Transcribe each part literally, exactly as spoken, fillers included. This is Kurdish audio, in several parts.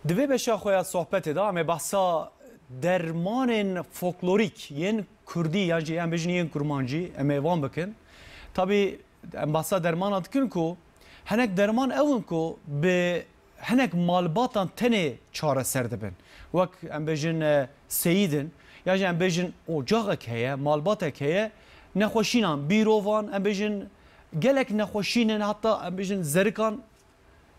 Di vê beşa xwe ya sohbetê de em ê behsa dermanên folklorîk yên kurdî yan jî em bêjin yên kurmancî em ê van bikin. Tabî em behsa dermana dikin ku hinek derman ew in ku bi hinek malbatan tenê çareser dibin. Wek em bêjin, e, seyîd in, yan jî em bêjin ocaxek heye, malbatek heye, nexweşînan, bîrovan, em bêjin gelek nexweşînin, heta em bêjin zerikan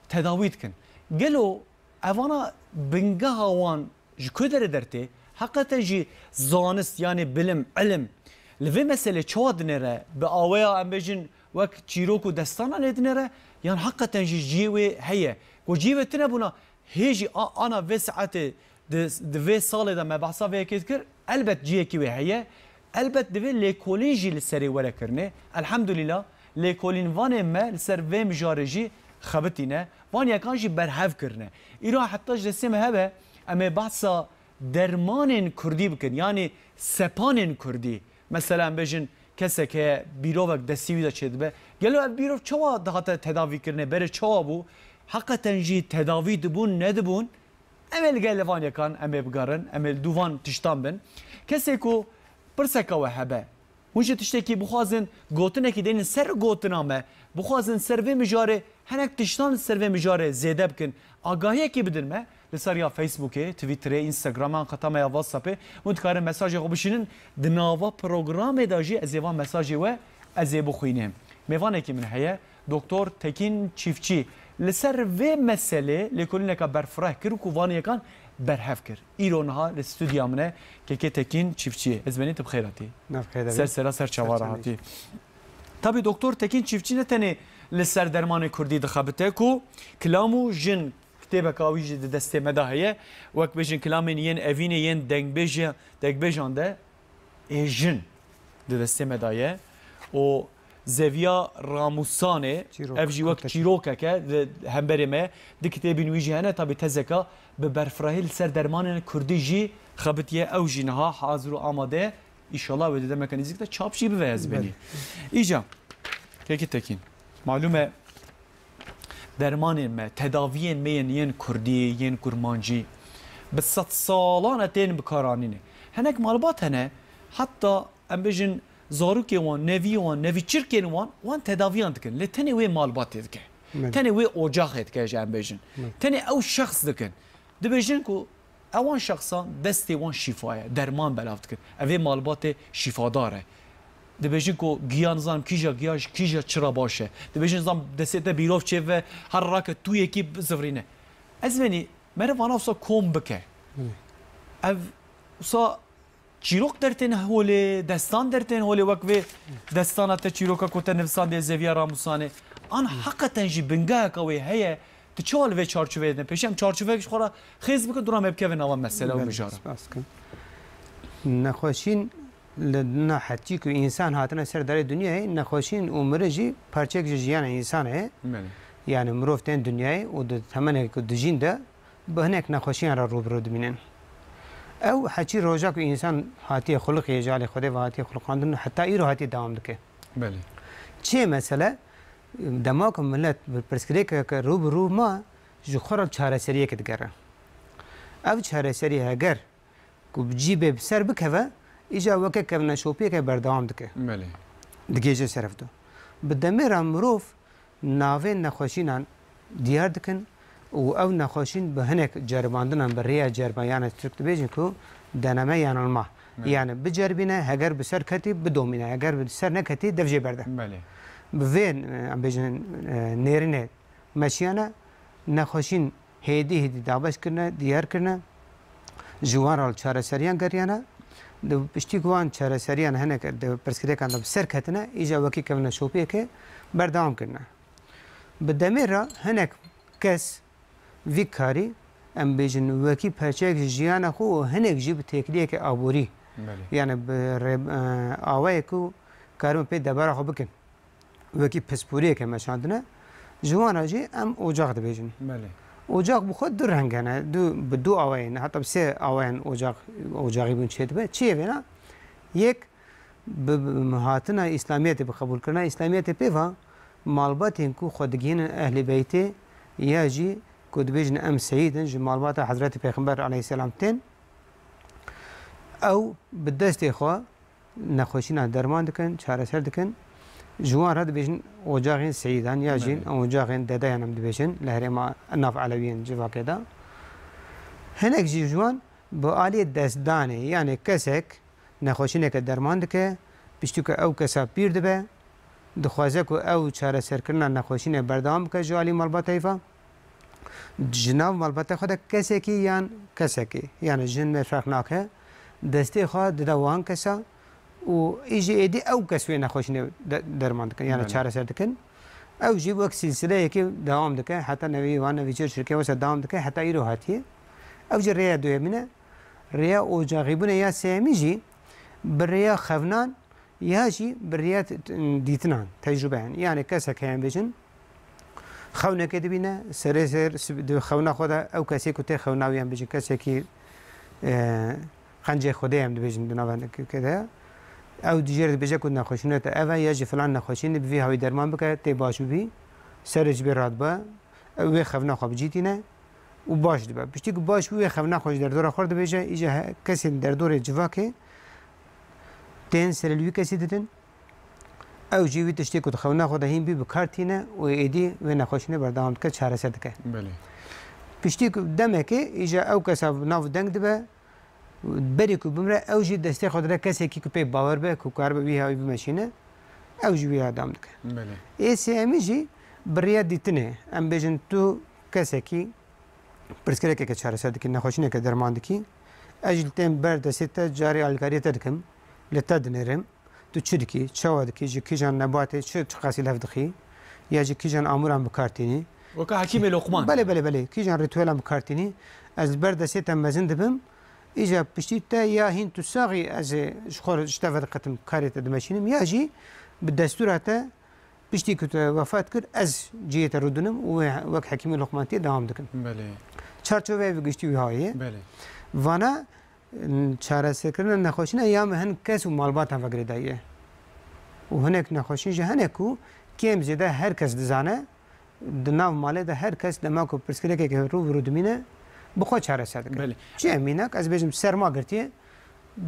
tedawî dikin. Gelo evana bingeha wan ji ku derê dertê? Heqeten jî zanist, yanî bilim, ilim li vê meselê çawa dinêre? Bi aweya em bêjin wek çîrok û destana lê dinêre, yan heqeten jî cihê wê heye? Ku cihê wê tune bûna, hê jî a-, ana vê saetê di, di vê salê de me behsa vê yekê dikir, elbet cihekî wê heye. Elbet divê lêkolîn jî li serê were kirinê. Elhamdulîla, lêkolînvanên me li ser vê mijarê jî xebitîne. Van yekan jî berhev kirine. Îro heta ji destê me hebe, em ê behsa dermanên kurdî bikin, yanî sepanên kurdî. Mesela em bêjin kesek heye, bîrovek destî wî de çêdibe. Gelo ev bîrov çawa dihate tedavîkirinê? Berê çawa bû? Heqeten jî tedavî dibûn, nedibûn? Em ê li gel van yekan em ê bigerin, em ê li dû van tiştan bin. Kesê ku pirseka we hebe, hûn ji tiştekî bixwazin gotinekî denin ser gotina me, bixwazin ser vê mijarê hinek tiştan li ser vê mijarê zêde bikin, agahiyekê bidin me li ser ya Facebookê, Twitterê, Instagramê, an qeta me ya WhatsAppê, hûn dikarin mesajê xwe bişînin. Di nava programê de jî ez ê van mesajê we ez ê bixwînim. Mêvanekî min heye, Doktor Tekîn Çîftçî. Li ser vê meselê lêkolîneka berfireh kir û ku van yekan berhev kir. Îro niha li stûdya min e Kekê Tekîn Çîftçî. Ez benî tu bi xêr hatî. Nav xêr de Ser bî. Sera ser çava Ser re çava hatî. Tabî Doktor Tekîn Çîftçî ne tenê li ser dermanê kurdî dixebite ku Kilam û Jin kitêbeka wî jî di destê me de heye. Wek bêjin kilamên yên evînê yên dengbêje-, dengbêjan de ê jin di destê me de ye û Zeviya Ramûsanê, Çîrok, ev jî wek kurtekî. Çîrokek e, di hemberê me ye. Di kitêbên wî jî hene, tabî tezeka bi berfirehî li ser dermanên kurdî jî xebitiye. Ew jî niha hazir û amade ye. Îşallah wê di demeke nêzîk de çap jî bibe, ez Belê. Benî. Îca, Kekî Tekîn, malûm e, dermanên me, tedaviyên me yên, yên kurdî, yên kurmancî, bi sedsalan e tên bikaranînê. Hinek malbat hene, heta em bêjin zarokên wan, neviyê wan, nevîçirkên wan, wan tedaviyan dikin. Lê tenê wê malbatê dike. Belê. Tenê wê ocaxê dike, ji em bêjin. Belê. Tenê ew şexs dikin. Dibêjin ku ewan şexsan destê wan şîfa ye, derman belav dikin. Ev ê malbatê şîfadar e. Dibêjin ku giya, nizam kîja giya ji kîja çira baş e. Dibêjin, nizam destê te bîrov çêve, her rake tûyekî bizivirîne. Ez benî, meriv ana wisa kom bike. Hı. Ev wisa çîrok dertên holê, destan dertên holê, wek vê destana te, çîroka ku te nivisandê Zeviya Ramûsanê. An Hı. heqeten jî bingeheka wê heye, tu çawa li vê çarçoveyê de pêşî? Em çarçoveyek ji xwe re xêz bikin, dûra me bikeve nava mesele û Belê, mijara. Spas dikim. Nexweşîn li na hetçî ku însan hatine ser derê dinyayê, nexweşîn û miriv jî parçeyek ji jiyana însanê ye. Belê. Yani mirov tên dinyayê û di temenekê ku dijîn de bi hinek nexweşiyan re rû bi rû dimînin. Ew heçî roja ku însan hatiye xuliqê, ji alî Xwedê ve hatiye xuliqandin, heta îro hatiye dewam dike. Belê. Çi ye mesele? Dema ku milet bi pirsgirêkeke rû bi rû ma, ji xwe re çareseriyeke digere. Ev çareserî heger ku bi cî bê bi ser bikeve, îca weke kevneşopiyeke berdewam dike. Belê. Digihêje serevdo. Bi demê re mirov navên nexweşînan diyar dikin û ew nexweşîn bi hinek ceribandinan, bi rêya ceriban, yani Tirk dibêjin ku deneme yanılma. Evet. Yani biceribîne, heger bi ser ketî, bidomîne, heger bi ser neketî, dev jê berde. Belê. Bi vê, e, em bêjin, e, nêrînê meşiyane, nexweşîn hêdî hêdî dabeş kirine, diyar kirine, ji wan re çareseriyan geriyane. Di piştî ku wan çareseriyan hinek di pirsgirêkan de bi ser ketine, îca wekî kevneşopiyeke berdewam kirine. Bi demê re hinek kes vî karî, em bêjin, wekî perçeyek ji jiyana xwe û hinek jî bi têkiliyeke aborî, Belê. yani bi rê-, e, awayek ku karibin pê debara xwe bikin. Wekî pisporiyeke meşandine, ji wan re jî em ocax dibêjin. Belê. Ocax bi xwe du reng hene, du, bi du awayên, heta bi sê awayên ocax, ocaxîbûn çêdibe. Çi ye vêna? Yek, bi, bi hatina Îslamiyetê, bi qebûlkirina Îslamiyetê pê ve malbatên ku xwe digihînin Ehlî Beytê ya jî ku dibêjin em seyîd in, ji malbata Hezretî Pêxember aleyhisselam tên, ew bi destê xwe nexweşîna derman dikin, çareser dikin. Ji wan re dibêjin ocaxên seyîdan ya jî Belê. ocaxên dedeyan em dibêjin li herêma nav Elewiyên civakê de. Hinek jî ji wan bi aliyê destdanê, yanê kesek nexweşîneke derman dike, piştî ku ew kesa pîr dibe, dixwaze ku ew çareserkirina nexweşînê berdewam bike ji alî malbata heyva. Ji nav malbata xwe de kesekî yan kesekî, yani jin mêr ferq nake, destê xwe dide wan kesa û î jî êdî ew kes wê nexweşînê de-, derman dikin, yani Belê. çareser dikin. Ew jî wek silsileyekê dewam dike, heta nevî wan nevî çir çirkê wisa dewam dike, heta îro hatiye. Ew jî rêya duyemîn e. Rêya ocaxîbûnê ya sêyemî jî bi rêya xevnan ya jî bi rêya t-, t-, dîtinan, tecrûbeyan. Yani kesek heye em bêjin, xewnekê dibîne, serê ser sib-, di xewna xwe de ew kesê ku tê xewna wî em bêjin kesekî, e, qencê Xwedê em dibêjin di nava ke-, ke de. Ew dijêr dibêje ku nexweşînê te ev e, ya jî filan nexweşînê bi vî hawî derman bike, tê baş bibî, serê ji bê radibe, ew wê xevna xwe bi cî tîne û baş dibe. Piştî ku baş bû wê xevna xwe ji derdora xwe dibêje, îja he-, kesên derdorê civakê tên serê li wî kesî didin. Ew jî wî tiştê ku di xewna xwe de hîn bî bi kar tîne û êdî wê nexweşînê berdewam dike, çareser dike. Belê. Piştî ku demekê îja ew kesa bi nav deng dibe, berî ku bimre ew jî destê xwe dide kesekî ku pê bawer be, ku karibe wî hawî bimeşîne, ew jî wî ya dam dike. Belê. Ê sêyemî jî bi rêya dîtinê, em bêjin tu kesekî pirsgirêkeke çareser dikî, nexweşîneke derman dikî, ez jî li tên ber destê te carê alîkariyê te dikim, li te dinêrim, tu çi dikî, çawa dikî, ji kîjan nebatê çi, çi qasî lev dixî, ya ji kîjan amûran bi kar tînî. Weke Hekîmê Loqman. Belê, belê, belê. Kîjan rîtuelan bi kar tînî, ez li ber destê te mezin dibim, îja piştî te ya hîn tu saxî ez ê ji xwe re ji te vediqetim, karê te dimeşînim, ya jî bi destûra te piştî ku te wefat kir, ez cihê te rûdinim û wê wek Hekîmê Loqman tê dewam dikim. Belê. Çarçoveyê bi giştî wiha ye. Belê. Vana, n-, çareserkirina nexweşîna ya me hin kes û malbatan ve girêdayî ye. Û hinek nexweşîn jî hene ku kêm zêde her kes dizane, di nav malê de her kes dema ku pirsgirêkeke rû bi rû dimîne, bi xwe çareser dike. Belê. Çi ye mînak? Ez bêjim serma girtiye,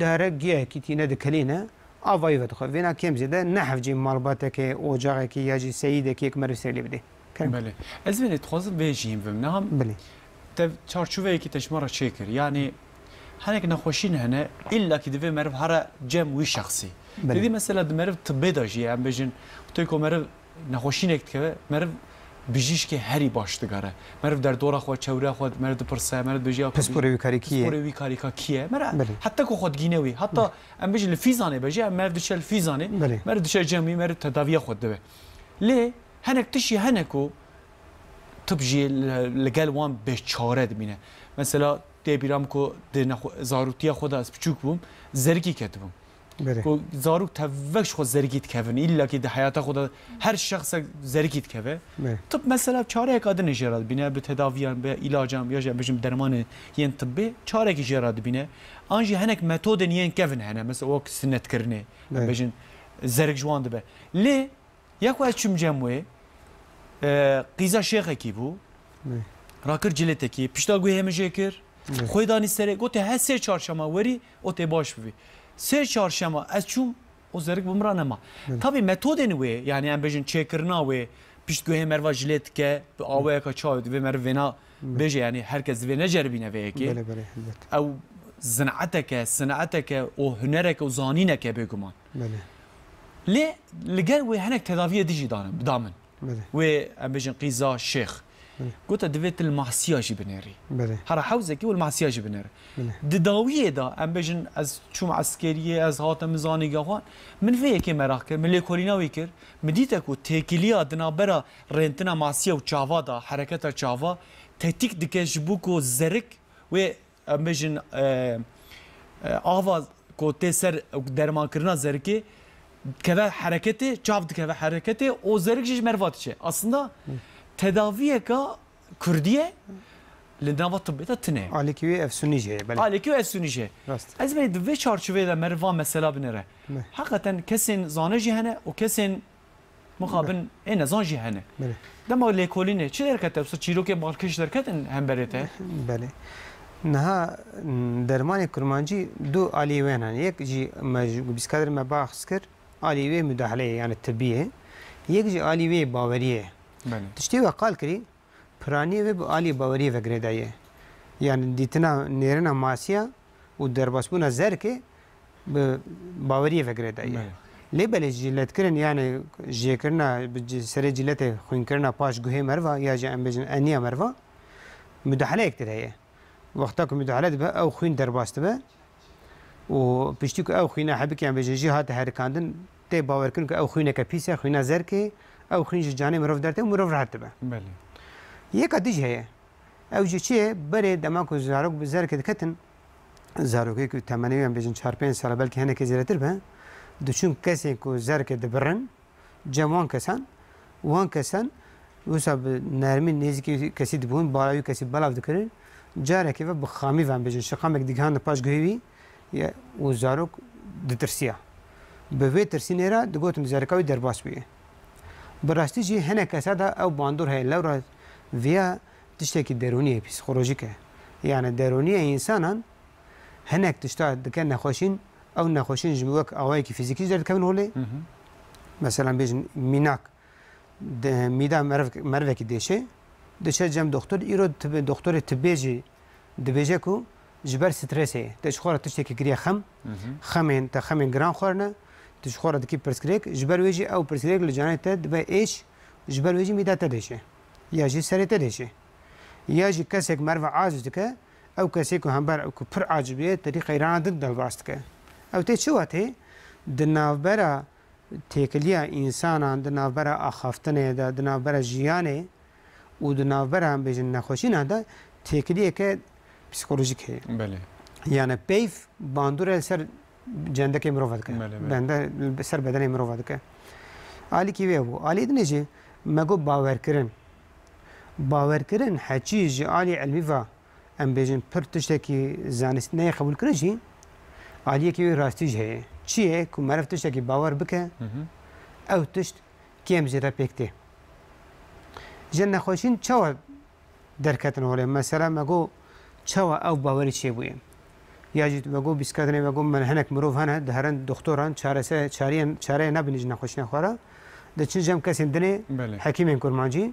dare giyekî tîne dikelîne, avayî vedixwe. Vêna kêm zêde ne hevcî malbatekê, ocaxekî ya jî seyîdekî yek meriv serê lê bidê. Kerem. Belê. Ez vênê dixwazim vê jî hîn bim. Niha Belê. te çarçoveyekî te ji me re çêkir. Yanî hinek nexweşîn hene, îlla kî divê meriv here cem wî şexsî. Belê. Didî mesela di meriv tibbê de jî, em bêjin, tê ku meriv nexweşînek dikeve, meriv bijîşkê herî baş digere. Meriv derdora xwe, çewreya xwe, meriv dipirse, meriv dibêje ya Pisporê wî karî kî ye? Pisporê wî karîka kî ye? Meriv Belê. heta ku xwe digîne wî. Heta Belê. em bêjin li Fîzanê bêje, meriv diçe li Fîzanê, Belê. meriv diçe cem wî, meriv tedaviya xwe dibe. Lê hinek tiştî hene ku tib jî li, li gel wan bêçare dimîne. Mesela tê bîra min ku di nexwe-, zaroktiya xwe de ez piçûk bûm, zerikî ketibûm. Belê. Ku zarok tevek ji xwe zerikî dikevin. Îlla kî di heyata xwe de her şexsek zerikî dikeve. Belê. Tib mesela çareyeka din jê re dibîne, bi tedaviyan, bi îlacan, ya jî em bêjin dermanê yên tibbê, çarekî jê re dibîne. An jî hinek metodên yên kevin hene, mesela wek sinetkirinê, em Belê. bêjin zerik ji wan dibe. Lê ya ku ez çûm cem wê, e, qîza şêxekî bû, Belê. rakir cilêtekî, pişta guhê min jê kir, Belê. xwê danî serê, gotê, he sê çarşema werî, o tê baş bivî. Sê çarşema ez çûm, o zerik bi min re nema. Belê. Tabî metodên wê, yani em bêjin çêkirina wê, pişt guhê meriva jilê dike, bi awayeka çawa divê meriv vêna Belê. bêje, yani her kes divê neceribîne vê yekê. Belê, belê, elbet. Ew zineteke, sineteke û hunereke û zanîneke bêguman. Belê. Lê li gel wê hinek tedaviyê dijî dane, da min. Belê. Wê, em bêjin, qîza şêx. Belê. Gote, divê tu li Mahsiya jî binêrî. Belê. Hera hewzekî û li Mahsiya jî binêrî. Belê. Di dawiyê de, em bêjin, ez çûm eskeriyê, ez hatim zanîngeha xwe. Min vê yekê meraq kir, min lêkolîna wî kir. Min dîte ku têkiliya di navbera rêntina Mahsiya û çava de, hereketa çava, tetîk dike ji bo ku zerik wê em bêjin, e, e, ava ku tê ser dermankirina zerikê, dikeve hereketê, çav dikeve hereketê, o zerik jî ji meriva diçe. Aslında Hı. tedaviyeka kurdî ye, li nava tibbê de tune ye. Alîkî wê efsûnî jê ye, belê. Alîkî wê efsûnî jê ye. Rast. Ez bê di vê çarçoveyê de meriv van mesela binêre. Me. Heqeten kesên zane jî hene û kesên mixabin ê nezan jî hene. Belê. Dema lêkolînê çi derkete? Wisa çîrokê balkêş derketin hemberê te? Belê. Niha, m, dermanê kurmancî du alî wê hene. Yek jî me ji bîskadrê me bahs kir, alî wê mudahaleyê, yani tibbî ye. Yek jî alî wê baweriyê ye. Belê. Tiştê we qal kirî, piraniyê wê bi alî baweriyê ve girêdayî ye. Yani dîtina nêrina masiya û derbasbûna zerkê bi baweriyê ve girêdayî ye. Belê. Lê belê jiletkirin, yani jêkirina bi ci-, serê ciletê xwînkirina paş guhê meriva ya jî em bêjin eniya meriva, mudahaleyek tê de heye. Wexta ku mudahale dibe, ew xwîn derbas dibe û piştî ku ew xwîna hebikê em bêjin jî hate herikandin, tê bawerkirin ku ew xwîneke pîs e, xwîna zerkê, ew xwîn ji canê mirov dertê û mirov rehet dibe. Belê. Yeka dî jî heye. Ew jî çi ye? Berê dema ku zarok bi zerkê diketin, zarokê ku temenê wî em bêjin çar pênc sal e, belkî hinekê zêdetir be, diçûn kesên ku zerkê dibirin, cem wan kesan, wan kesan wisa bi nermî nêzîkî kesî dibûn, bala wî kesî belav dikirin, carekê ve bi xamî ve em bêjin, şiqamek digihandin paş guhê wî ye û zarok ditirsiya. Bi vê tirsînê re digotin zerka wî derbas bûye. Bi rastî jî hinek kesa de ew bandor heye, lewra viya tiştekî derûnî ye, psîkolojîk e. Yani derûniya însanan hinek tişta dike nexweşîn, ew nexweşîn ji wek awayekî fîzîkî jî derdikevin holê. Hı hı. Mesela bêjin mînak, de, mîda meriv-, merivekî dêşê, diçe cem doktor, îro tibi-, doktorê tibê jî dibêje ku ji ber stresê ye. Te ji xwe re tiştekî kiriye xem, Hı hı. xemên, te xemên giran xwarine, tu ji xwe re dikî pirsgirêk, ji ber wê jî ew pirsgirêk li canê te dibe êş, ji ber wê jî mîda te dêşe. Ya jî serê te dêşe. Ya jî kesek merive aciz dike, ew kesê ku hember ku pir aciz bûye, te dî qeyrana din derbas dike. Ew tê çi watê? Di navbera têkiliya însanan, di navbera axaftinê de, di navbera jiyanê û di navbera, em bêjin, nexweşînan de têkiliyeke psîkolojîk heye. Belê. Yani peyv bandore li ser cendekê mirova dike. Belê, belê. Bende li ser bedenê mirova dike. Alîkî wê bû. Alî dinê jî me got bawerkirin. Bawerkirin heçî ji alî ilmî ve, em bêjin, pir tiştekî zanist neyê qebûlkirin jî, aliyekî wê rastî jî heye. Çi ye ku meriv tiştekî bawer bike, Hı hı. ew tişt kêm zêde pêk tê. Ji nexweşîn çawa derketin holê? Mesela me got çawa ew bawerî çêbûye? Ya jî me got bîskatine, me got min hinek mirov hene, diherin doktoran, çarese-, çariyên, çareyê nebin ji nexweşîna xwe re. Diçin cem kesên dinê, Belê. hekîmên kurmancî,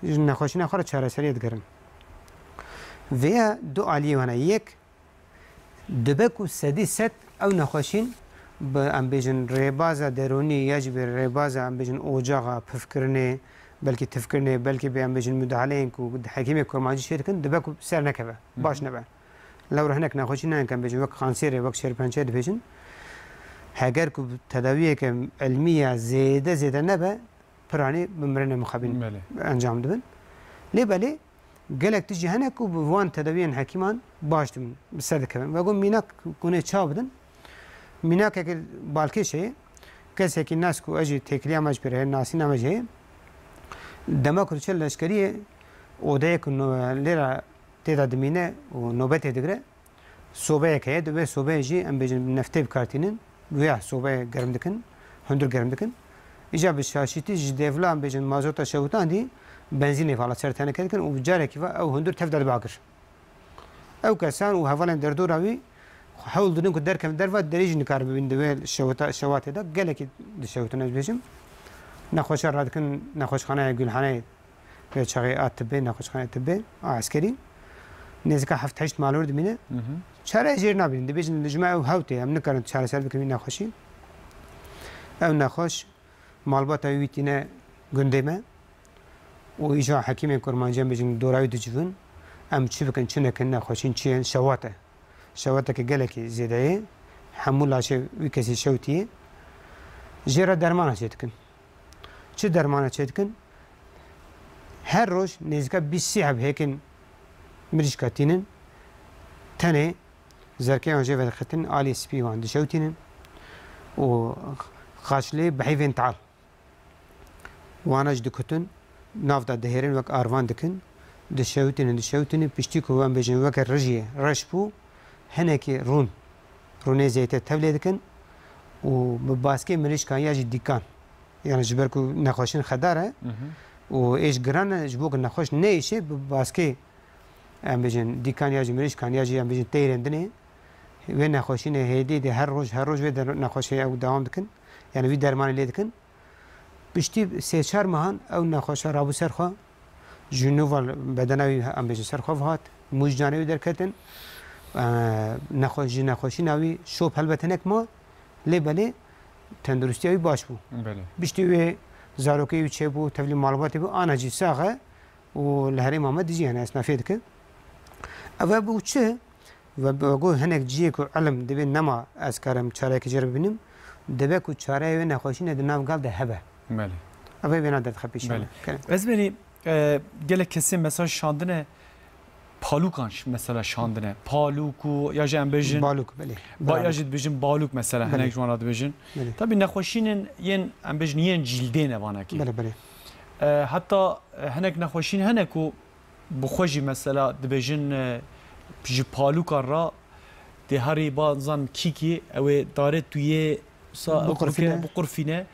ji nexweşîna xwe re çareseriyê digirin. Vêya du aliyê hene. Yek, dibe ku sedî sed ew nexweşîn bi, em bêjin, rêbaza derûnî ya jî bi rêbaza, em bêjin, ocaxa pifkirinê, belkî tifkirinê, belkî bi, em bêjin, mudahaleyên ku hekîmê kurmancî çê dikin, dibe ku ser nekeve, Hı hı. baş nebe. Lewra hinek nexweşî ne, em bêjin, wek kanserê, wek şêrpençeyê dibêjin. Heger ku tedawiyeke ilmî ya zêde zêde nebe, piranî bi mirinê mixabin Belê. encam dibin. Lê belê gelek tişt jî hene ku bi van tedawiyên hekîman baş dibin, bi ser dikevin. Ve got mînak hûnê çawa bidin? Mînakeke balkêş heye, kesekî nas ku ez jî têkiliya me ji pê re heye, nasîna me jî heye. Dema ku diçe leşkeriyê, odeyê ku no-, lê re tê de dimîne û nobetê digire, sobeyek heye, di vê sobeyê jî, em bêjin, neftê bi kar tînin, wê sobeyê germ dikin, hundir germ dikin. Îca bi şaşîtî ji dêvla, em bêjin, mazota şewitandî benzînê vala ser teneke dikin û bi carekî ve ew hundir tev de dibe agir. Ew kesan û hevalên derdora wî hewl didin ku derkevin derve, derî jî nikarin bibînin di wê şewita-, şewatê de. Gelekî dişewitine, ez bêjim. Nexweşa radikin nexweşxaneya Gulhaneyê, wê çaxê a tibê, nexweşxaneya tibê, a eskerî. Nêzîka heft heşt malor dimîne. Hı hı. Çare jêr nabînin. Dibêjin, ji me ew hewt ê, em nikarin çareser bikin wî nexweşî. Ew nexweş, malbata wî tîne gundê me û îja hekîmên kurmancî, em bêjin, dora wî dicivin. Em çi bikin, çi nekin, nexweşîn çi ye? Şewat e. Şewateke gelekî zêde ye. Hemû laşê wî kesî şewtî ye. Jê re dermana çêdikin. Çi dermana çêdikin? Her roj nêzîka bîst sî heb hêkin mirîşka tînin. Tenê zerkê wan jê vedixetin, alî spî wan dişewtînin û xaçlê bi heyvên tal. Wana jî dikutin, nav de dihêrin, wek arvan dikin, dişewitînin, dişewitînin, piştî ku em bêjin weke rijiyê reş bû, hinekî rûn, rûnê zeytê tevlê dikin û bi baskê mirîşkan ya jî dîkan, Yani ji ber ku nexweşîn xedar e û êş giran e, ji bo ku nexweş neyêşe, bi baskê, em bêjin, dîkan ya jî mirîşkan ya jî, em bêjin, teyrên dinê, wê nexweşînê hêdî hêdî her roj, her roj wê der-, nexweşê ew dewam dikin. Yani wî dermanê lê dikin. Piştî sê çar mehan ew nexweşa rabû ser xwe, ji nû ve bedena wî, em bêjin, ser xwe ve hat, mû ji canê wî derketin. Eee, nexwe-, ji nexweşîna wî şop helbet hinek ma, lê belê tenduristiya wî baş bû. Belê. Piştî wê zarokê wî çêbû, tevlî malbatê bû, ana jî sax e û li herêma me dijî, yani esnafiyê dike. Ev e bû çi? Ve bi got hinek cihê ku ilim divê nema ez karim çareyekê jê re bibînim, dibe ku çareya wê nexweşînê di nav gal de hebe. Belê. Ev ê vêna derdixe pêşiya Belê. me. Kerem. Ez berî, e, gelek kesê mesaj şandine, palûkan ş-, mesela şandine. Palûk û ya jî em bêjin Balûk, belê. Ba-, ya Balûk. jî dibêjin balûk mesela, Belê. hinek ji wan re dibêjin. Belê. Tabî nexweşînên yên, em bêjin yên cîldê ne vanekê. Belê, belê. E, heta, e, hinek nexweşîn hene ku bi xwe jî mesela dibêjin, e, ji palûkan re dê herî ba zan kîkî ew ê darê tuyê sa ew Biqurfîne. kurke biqurfîne,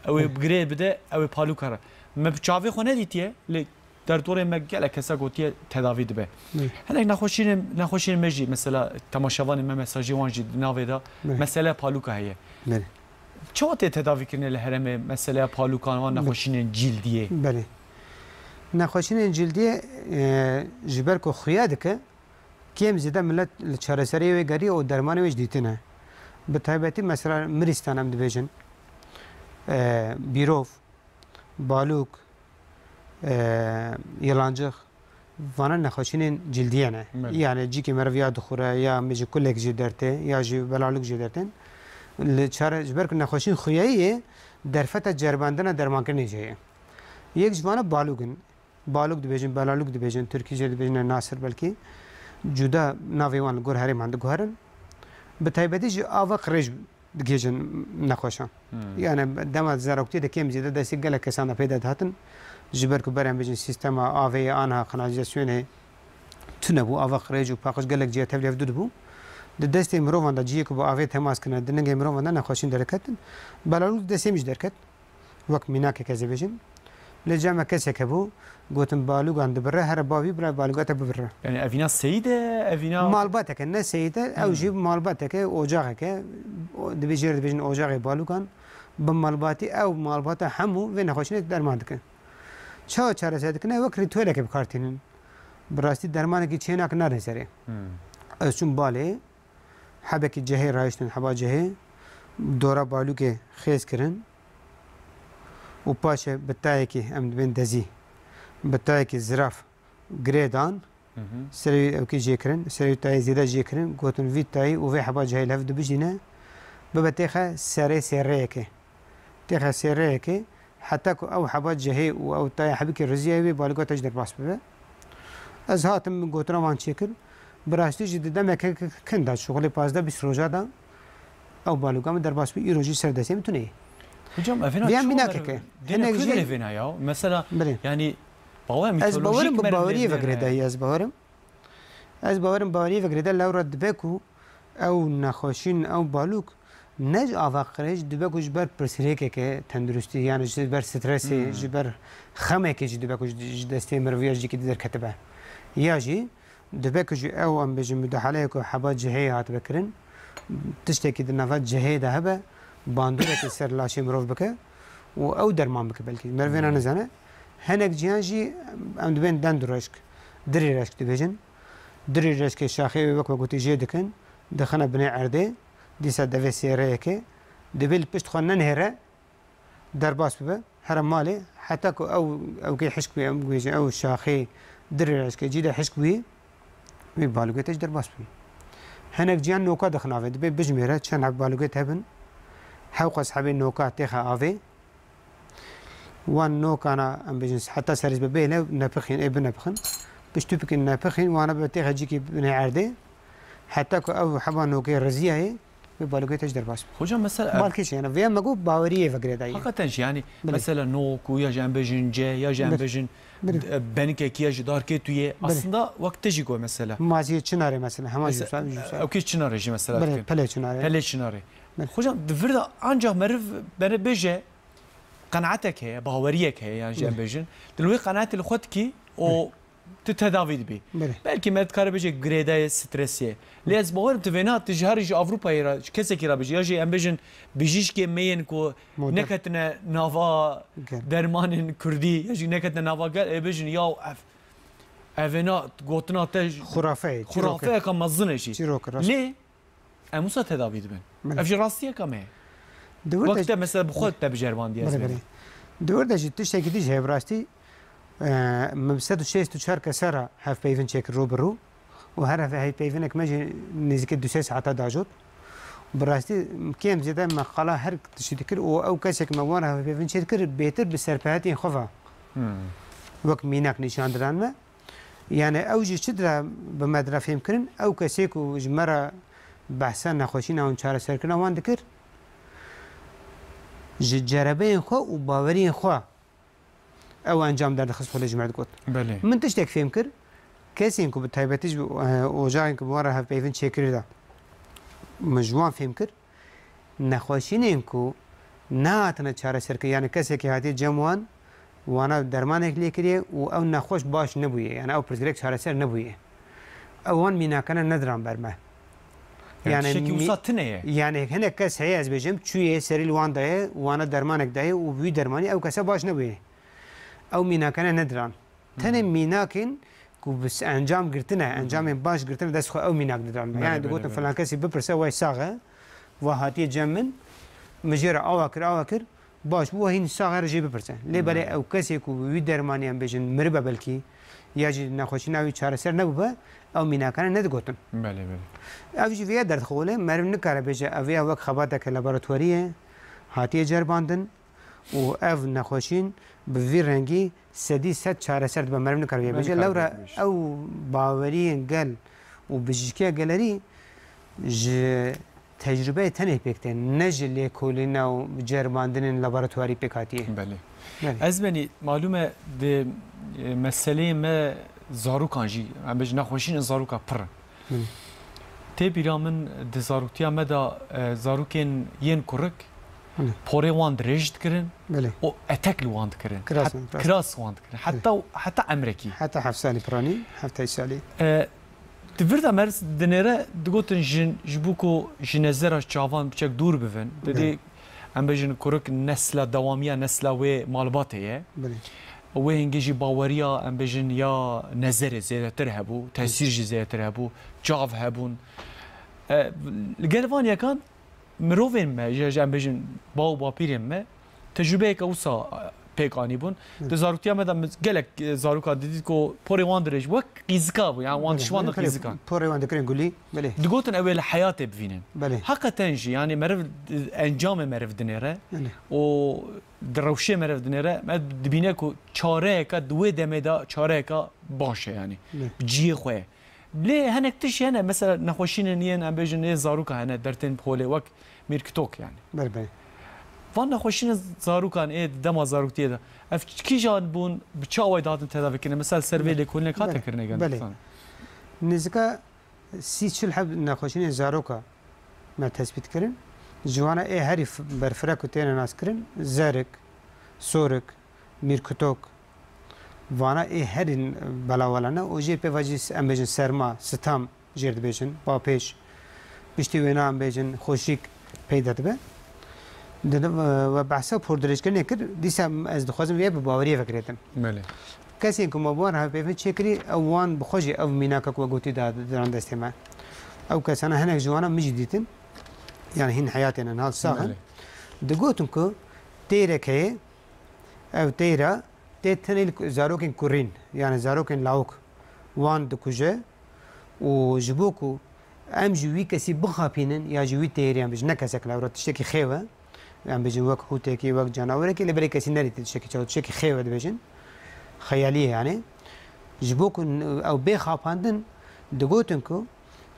ew ê Hı. bi girê bide, ew ê palûka re. Me bi çavê xwe nedîtiye, lê derdorê me gelek kesa gotiye tedavî dibe. Hı. Hinek nexweşînê, nexweşînê me jî mesela temaşevanê me mesajê wan jî di navê de Hı. mesele palûka heye. Hı. Çawa tê tedavî kirine li herêmê meseleya palûkan wan Hı. nexweşînên cîldiyê? Belê. Nexweşînên cîldiyê, e, ji ber ku xuya dike, kêm zêde milet li çareseriyê wê gerî û dermanê wê jî dîtine. Bi taybetî mesela mirîstan em dibêjin, e, bîrov, balûk, e, yilancix, vana nexweşînên cîldiyê ne. Belê. Yani cîkê meriv ya dixure, ya em bêjin kulek jê dertê, ya jî belalûk jê dertên. Li çare-, ji ber ku nexweşîn xuyeyî ye, derfeta ceribandina dermankirinê jê ye. Yek ji vana balûk in. Balûk dibêjin, belalûk dibêjin, tirkî jê dibêjin, nasir belkî. Cuda navê wan li gor herêman diguherin. Bi taybetî jî ava qirêj digihêjin nexweşan. Hmm. Yani dema zaroktiyê de kêm zêde destê gelek kesan de pê de dihatin. Ji ber ku ber em bêjin sîstema avê ye, anha kanalîzasyonê tune bû, ava qirêj û paqij gelek cihê tevlî hevdû dibû. Di destê mirovan de cihê ku bi avê temas kirine, di ningê mirovan de nexweşîn derketin. Belalûk di destê min jî derket. Wek mînakek ez ê bêjim. Lê cem me kesek hebû, gotin, "Balûgan dibire, here bavî bira balûga te bibire." Yani evîna seyîd e, evîna Malbatek e, ne seyîd e, ew Hmm. jî malbatek e, ocaxek e. O, dibê jê re dibêjin ocaxê balûgan. Bi malbatî, ew malbata hemû vê nexweşînê derman dikin. Çawa çareser dikin? Ew wek rîtuelekê bi kar tînin. Bi rastî dermanekî çênak narin serê. Hmm. Ez çûm balê, hebekî cehê rahiştin, heba cehê, dora balûkê xêz kirin û paşê bi tayekî, em dibên dezî, bi tayekî ziraf girê dan, Hı hı. serê wî ewkî jê kirin, serê wî tayê zêde jê kirin, gotin, "Vî tayî û vê heba cehê li hev dibijîne, bibe têxe serê sêreyekê." Têxe sêreyekê, heta ku ew heba cehê û ew taya hebikê riziyayê wê balûka te ji derbas bibe. Ez hatim, min gotina wan çêkir. Bi rastî jî di demeke kin de, şixulê pazdeh bîst roja de ew balûka min derbas bû, îro jî ser destê min tune ye. Hocam, evêna Vêya çawa mînakeke. Dêne Hinek ku jî dêne vêna ya? Mesela, Bilê. yani, bawer Ez mitolojîk bawerim bi meriv baweriyê lê vegirê dêne. de, ez bawerim. Ez bawerim baweriyê vegirê de lewra dibe ku ew nexweşîn, ew balûk ne ji ava qirêj dibe ku ji ber pirsgirêkeke tenduristî, yani ji ber stresê, Hmm. ji ber xemekê jî dibe ku ji, ji destê meriviya jîkî derketibe. Ya jî dibe ku ji ew, em bêjin, mudahaleyê ku heba cihê hatibe kirin, tiştekî di nava cihê de hebe, bandoreke ser laşê mirov bike û ew derman bike belkî. Meriv vêna Hmm. nizane. Hinek ciyan jî em dibên dend û reşk, dirê reşk dibêjin. Dirê reşkê şaxê wê wek me gotî jê dikin, dixine binê erdê, dîsa devê sêreyekê, divê li pişt xwe nenihêre, derbas bibe, here malê, heta ku ew, ewkê hişk bûye, em bibêjin, ew şaxê dirê reşkê cî de hişk bûye, wî balûkê te jî derbas bûye. Hinek ciyan noka dixin avê, dibê bijmêre çend heb balûkê te hebin, hewqas hebê noka têxe avê, Wan nokana, em bêjin, heta serî be bêne nepixîn, ê binepixin. Piştû bikin nepixîn, wana be têxe cîkî binê erdê. Heta ku ew heba nokê riziyayê, wê balokê te ji derbas be. Hocam, mesela, Balkê çi yani? Vêya me got baweriyê vegirê dayê. Hakikaten jî yani, Bilê. mesela nok û ya jî em bêjin ce, ya jî em Bilê. bêjin, Bilê. e, benikekî ya jî darkê tu yê. Bilê. Aslında wek te jî got mesela. Maziyê çinarê mesela, hema jî Mesela, wisa, jî wisa. ew kê çinarê jî mesela Bilê, dikin. pelê çinarê. Pelê çinarê. Bilê. Hocam, di vir de ancak meriv bene bêje, qenaetek heye, baweriyek heye, yan jî em Belê. bêjin. Tu li wê qenaetê li xwe dikî û Belê. tu tedavî dibî. Belê. Belkî me dikare bêje girêdayê, stresê. Lê ez bawerim tu vêna, tu ji her ji Ewropayê re, ji kesekî re bijî, ya jî em bêjin bijîşkê me yên ku Modern. neketine nava Gel. dermanên kurdî, ya jî neketine nava gel, ê bêjin ya ev, ev vêna gotina te ji Xurafe ye, çîrok e. xurafeyeka mezin e jî. Çîrok e, rast. Lê em wisa tedavî dibin. Belê. Ev jî rastiyeka me ye. Di wir Wek de te mesela bi xwe te biceribandî ez Belê, bêjim. belê. Di wir de jî tiştekî dî ji hevbirastî, e, min bi sed û şêst û çar kese re hevpeyvin çêkir rû bi rû. Û her hev-, hevpeyvinek me jî nêzîkî du sê saeta dajot. Bi rastî kêm zêde me qala her tiştî dikir û ew kesek me wan re hevpeyvin çêdikir bêtir bi serpehetiyên xwe ve Hmm. wek mînak nîşan didan me. Yani ew jî çi dira bi me dira fêm kirin? Ew kesê ku ji me re behsa nexweşîna wan çareserkirina wan dikir, ji cerebeyên xwe û baweriyên xwe ew encam derdixist xwe lê ji me digot. Belê. Min tiştek fêm kir, kesên ku bi taybetî ji, e, ocaxên ku bi wan re hevpeyvin çêkirî de min ji wan fêm kir, nexweşînên ku nehatine çareserkirin, yani kesekî hatiye cem wan, wana dermanek lê kiriye û ew nexweş baş nebûye, yani ew pirsgirêk çareser nebûye. Ew wan mînakene nediran ber me. Yani Yani tiştekî mî-, wisa tune ye. yani hinek kes heye, ez bêjim, çûye serî li wan daye, wana dermanek daye û bi wî dermanî ew kese baş nebûye. Ew mînakene nediran. Tenê Hmm. mînakên ku bi s-, encam girtine, Hı hı. encamên baş girtine dest xwe ew mînak didan. Belê, Yani belê, digotin belê. filan kesî bipirse, way sax e, wa hatiye cem min, min jê re awa kir, awa kir, baş bû, wa hîn sax e, re jê bipirse. Lê belê Belê. ew kesê ku wî dermanî em bêjin miribe belkî, ya jî nexweşîna wî çareser nebûbe, ew mînakane nedigotin. Belê, belê. Ev jî vêya derdixole, meriv nikare bêje, ev ya wek xebateke laboratuwarî ye, hatiye ceribandin û ev nexweşîn bi vî rengî sedî sed çareser dibe, meriv nikare vê Belê bêje. Lewra kare bêje. ew baweriyên gel û bijîşkiya gelerî ji tecrûbeyê tenê pêk tên, ne ji lêkolîna û ceribandinên laboratuwarî pêk hatiye. Belê. Belê. Ez benî, malûm e, di, e, meseleyê me zarokan jî, em bêjin nexweşînên zaroka pir in. Belê. Tê bîra min di zaroktiya me de, e, zarokên yên kurik Belê. porê wan dirêj dikirin Belê. û etek li wan dikirin. Kiras Het-, wan, kiras. kiras wan dikirin. Belê. Heta, heta emrekî. Heta heft salî piranî, heft heşt salî. E, di vir de me dinêre digotin jin, ji bo ku ji nezera çavan biçek dûr bivin. Didê Belê. em bêjin kurik nesla dewamiya nesla wê malbatê ye. Belê. Wê hingê jî baweriya, em bêjin, ya nezerê zêdetir hebû, tesîr jî zêdetir hebû, çav hebûn. E, li gel van yekan mirovên me, ji, ji em bêjin, ba û bapîrên me, tecrûbeyeke wisa, e, pêk anîbûn. Hı. Di zaroktiya me de min gelek, e, zaroka didît ku porê wan dirêj wek qîzika bû, yani wan Belê, dişiwan de belê, qîzikan. porê wan dikirin gulî, belê. Digotin ew ê li heyatê bivînin. Belê. Heqeten jî, yani meriv, encamê meriv dinêre Belê. û di rewşê meriv dinêre, me dibîne ku çareyeke di wê demê de çareyeke baş e, yani Belê. bi cihê xwe ye. Lê hinek tişt hene, mesela nexweşînên yên, em bêjin, ê zaroka hene, dertên holê wek mîrkitok yani. Belê, belê. Van nexweşînên zarokan ê dema zaroktiyê de, ev kîjan bûn, bi çi awayî dihatin tedavîkirin? Mesela ser vê Belê. lêkolînek hate Belê. kirine gel Belê. dixan? Nêzîka sî çil heb nexweşînên zaroka me tespît kirin. Ji wana ê herî f-, berfireh ku têne naskirin, zerik, sorik, mîrkutok, vana ê herî belawela ne. Û jê pê ve jî em bêjin serma, sitam jêr dibêjin, bapêş, piştî wêna em bêjin xweşik peyda dibe. Di, e, we behsa pordirêjkirinê kir, dîsa ez dixwazim vê bi baweriyê vekirêtin. Belê. Kesên ku me bi wan re hevpeyvin çêkirî, ew wan bi xwe jî ev mînaka ku we gotî da, didan destê me. Ew kesana hinek ji wana min jî dîtin. Yani hîn heyatê ne, niha sax in. Belê. Digotin ku têrek heye, ev têra tê tenê li zarokên kurîn, yani zarokên lawik, wan dikuje û ji bo ku em ji wî kesî bixapînin ya ji wî têrê, em bêjin, ne kesek lawik, tiştekî xêw e. Em bêjin wek hûtekî, wek canawerekî, lê belê kesî nedîtî tiştekî çawa, tiştekî xêw e dibêjin. Xeyalî ye yani. Ji bo ku n-, ew bê xapandin, digotin ku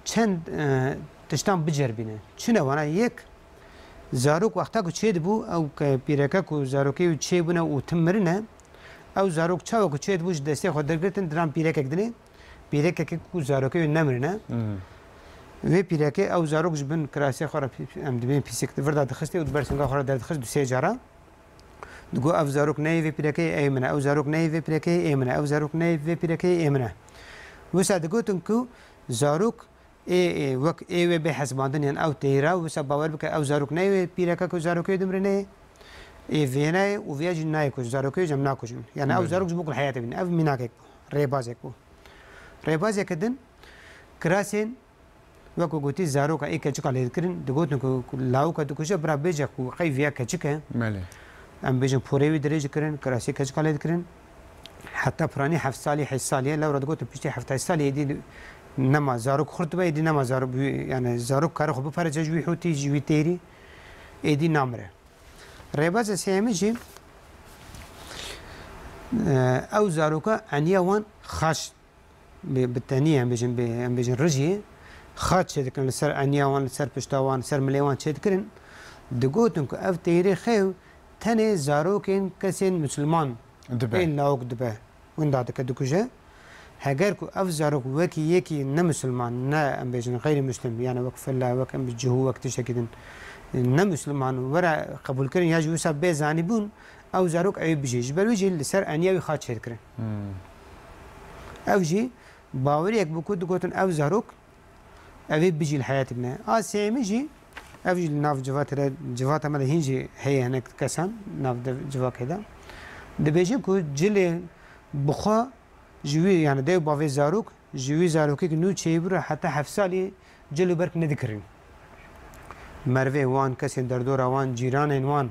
çend, e, tiştan biceribîne. Çi ne wana? Yek, zarok wexta ku çêdibû, ew ke pîreke ku zarokê wî çêbûne û tim mirine, ew zarok çawa ku çêdibû ji destê xwe dergirtin, diran pîrekek dinê, pîrekekê ku zarokê wî nemirine. Hmm. Vê pîrekê ew zarok ji bin kirasê xwe re pî-, em dibên pîsik di vir de dixistê û di ber singa xwe re derdixist du sê cara. Digot, ev zarok neyê vê pîrekeyê, ê min e, ew zarok neyê vê pîrekeyê, ê min e, ew zarok neyê vê pîrekeyê, ê min e. Wisa digotin ku zarok ê, ê, wek ê wê bê hesibandin, yan ew teyra, wisa bawer bike, ew zarok neyê wê pîreke ku zarokê dimrine, ê vêne ye û viya jî nayê kuj, zarokê jî em nakujin. Yani ew Belê. zarok ji bo ku li heyatê bînin. Ev mînakek bû, rêbazek bû. Rêbazeke din, kirasên, wek ku gotî, zaroka ê keçika lê dikirin, digotin ku, ku lawika dikuje, bira bêje ku qey viya keçik e. Belê. Em bêjin porê wî dirêj dikirin, kirasê keçika lê dikirin. Heta piranî heft salî, heşt salî ye, lewra digotin piştî heft heşt salî êdî nema zarok xurt dibe, êdî nema zarok, yani zarok kare xwe bipere ji wî hûtî, ji wî têrî, êdî namire. Rêbaza sêyemî jî, e, ew zaroka eniya wan xaç bi, bi tenî, em bêjin, bi, em bêjin rijiyê, xaç çêdikirin li ser eniya wan, li ser pişta wan, li ser milê wan çêdikirin. Digotin ku ev teyirê xew tenê zarokên kesên misilman Dibe. ên lawik dibe, winda dike, dikuje. Heger ku ev zarok wekî yekî ne misilman, ne, em bêjin, xeyrî muslim, yani wek filla, wek em cihû, wek tiştekî din, ne misilman were qebûlkirin ya jî wisa bê zanîbûn, ew zarok ew ê bijî. Ji ber wî jî li ser eniya wî xaç çêdikirin. Hmm. Ew jî baweriyek bû ku digotin ev zarok ev ê bijî, li heyatê bine. A sêyemî jî, ev jî li nav civatê de, civata me de hîn jî heye hinek kesan, nav dev-, civakê de. Dibêjin ku cilê bi xwe ji wî, yani dev bavê zarok, ji wî zarokek nû çêbû re heta heft salî cil û berk nedikirin. Mervê wan, kesên derdora wan, cîranên wan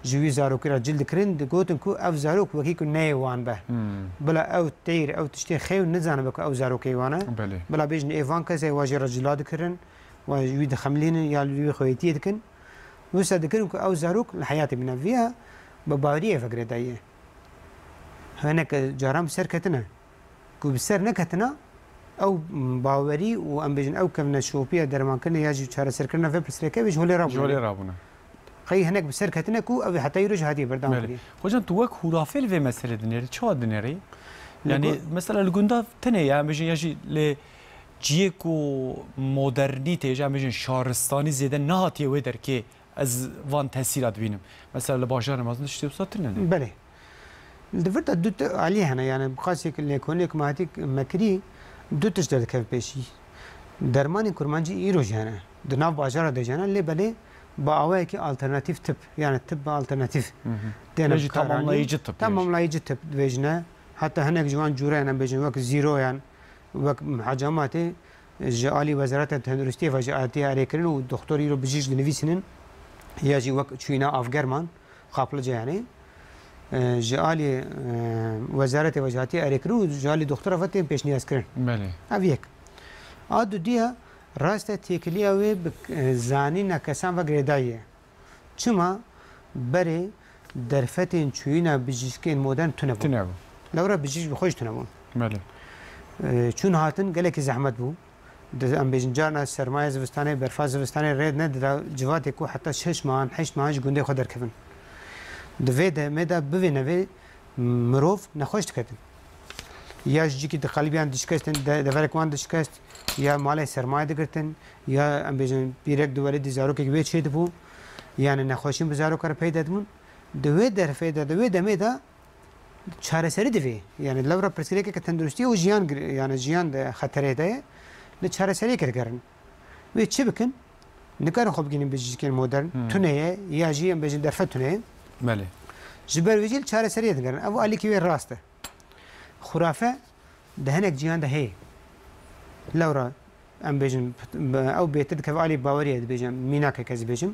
ji wî zarokî re cil dikirin, digotin ku ev zarok wekî ku neyê wan be. Hmm. Bila ew teyr, ew tiştê xew nizanibe ku ew zarokê wan e. Belê. Bila bêjin ê van kesê wa jê re cila dikirin, wa ji wî dixemilînin ya li wî xweyetiyê dikin. Wisa dikirin ku ew zarok li heyatê bîne. Viya bi baweriyê ve girêdayî ye. Hinek caran bi ser ketine. Ku bi ser neketina, ew bawerî û, em bêjin, ew kevneşopiya dermankirinê ya jî çareserkirina vê pirsgirêkê wê ji holê Ji holê rabûne. rabûne. Qey hinek bi ser ketine ku ew heta îro jî hatiye berdewam Belê. kirî. Hocam, tu wek hûrafê li vê meselê dinêrî, çawa dinêrî? Li Yani, gu- mesela li gunda tenê ya, em bêjin, ya jî li ciyê ku modernîte, ya em bêjin, şaristanî zêde nehatiye wê derkê, ez van tesîra dibînim. Mesela li bajarê mezin tiştê wisa tune ne. Belê. Li vir de du ti alî hene, yani bi qasî lêkolînê ku me hatî me kirî, du tişt derdikeve pêşî. Dermanên kurmancî îro jî hene. Di nav bajara de jî hene, lê belê bi awayekî alternatîf tip, yani tib alternatîf Hı hı. têne Ya jî bikaranîn. tamamlayıcı tip dibêjin. Tamamlayıcı tip dibêjine. Heta hinek ji wan cûreyan em bêjin, wek zîroyan, wek hecamatê, ji alî Wezareta Tenduristiyê ve jî hatiye erêkirin û doktor îro bijîşk dinivîsînin, ya jî wek çûyîna avgerman, kaplıca yani, e, ji alî, e, Wezaretê ve jî hatiye erêkirin û ji alî doktora ve tên pêşniyazkirin. Belê. Ev yek. A dudiya, rast e, têkiliya wê bi, e, zanîna kesan ve girêdayî ye. Çima? Berê derfetên çûyîna bijîşkên modern tune bûn. Tune bûn. Lewra bijîşk bi xwe jî tune bûn. Belê. Ee, çûn hatin gelekî zehmet bû. Di, em bêjin, carna sermaya zivistanê, berfa zivistanê rê nedida civatê ku heta şeş mehan, heşt mehan ji gundê xwe derkevin. Di vê demê de bivê nevê mirov nexweş diketin. Ya ji cîkî diqelibiyan dişkestin, de-, deverek wan dişkest, ya malê sermayê digirtin, ya em bêjin pîrek diwelî dî zarokek wê çêdibû, yani nexweşîn bi zaroka re peyda dibûn. Di wê derfê de, di wê demê de çareserî divê. Yani lewra pirsgirêkeke tenduristiyê û jiyan gir-, yani jiyan de xeterê de ye. Li çareseriyê digerin. Wê çi bikin? Nikarin xwe bigihînin bijîşkên modern. Hmm. Tune ye, ya jî em bêjin derfet tune ye. Belê. Ji ber wê jî li çareseriyê digerin. Ev alîkî wê rast e. Xurafe di hinek ciyan de heye. Lewra em bêjin, ew bêtir dikeve alî baweriyê, dibêjin, mînakek ez dibêjim.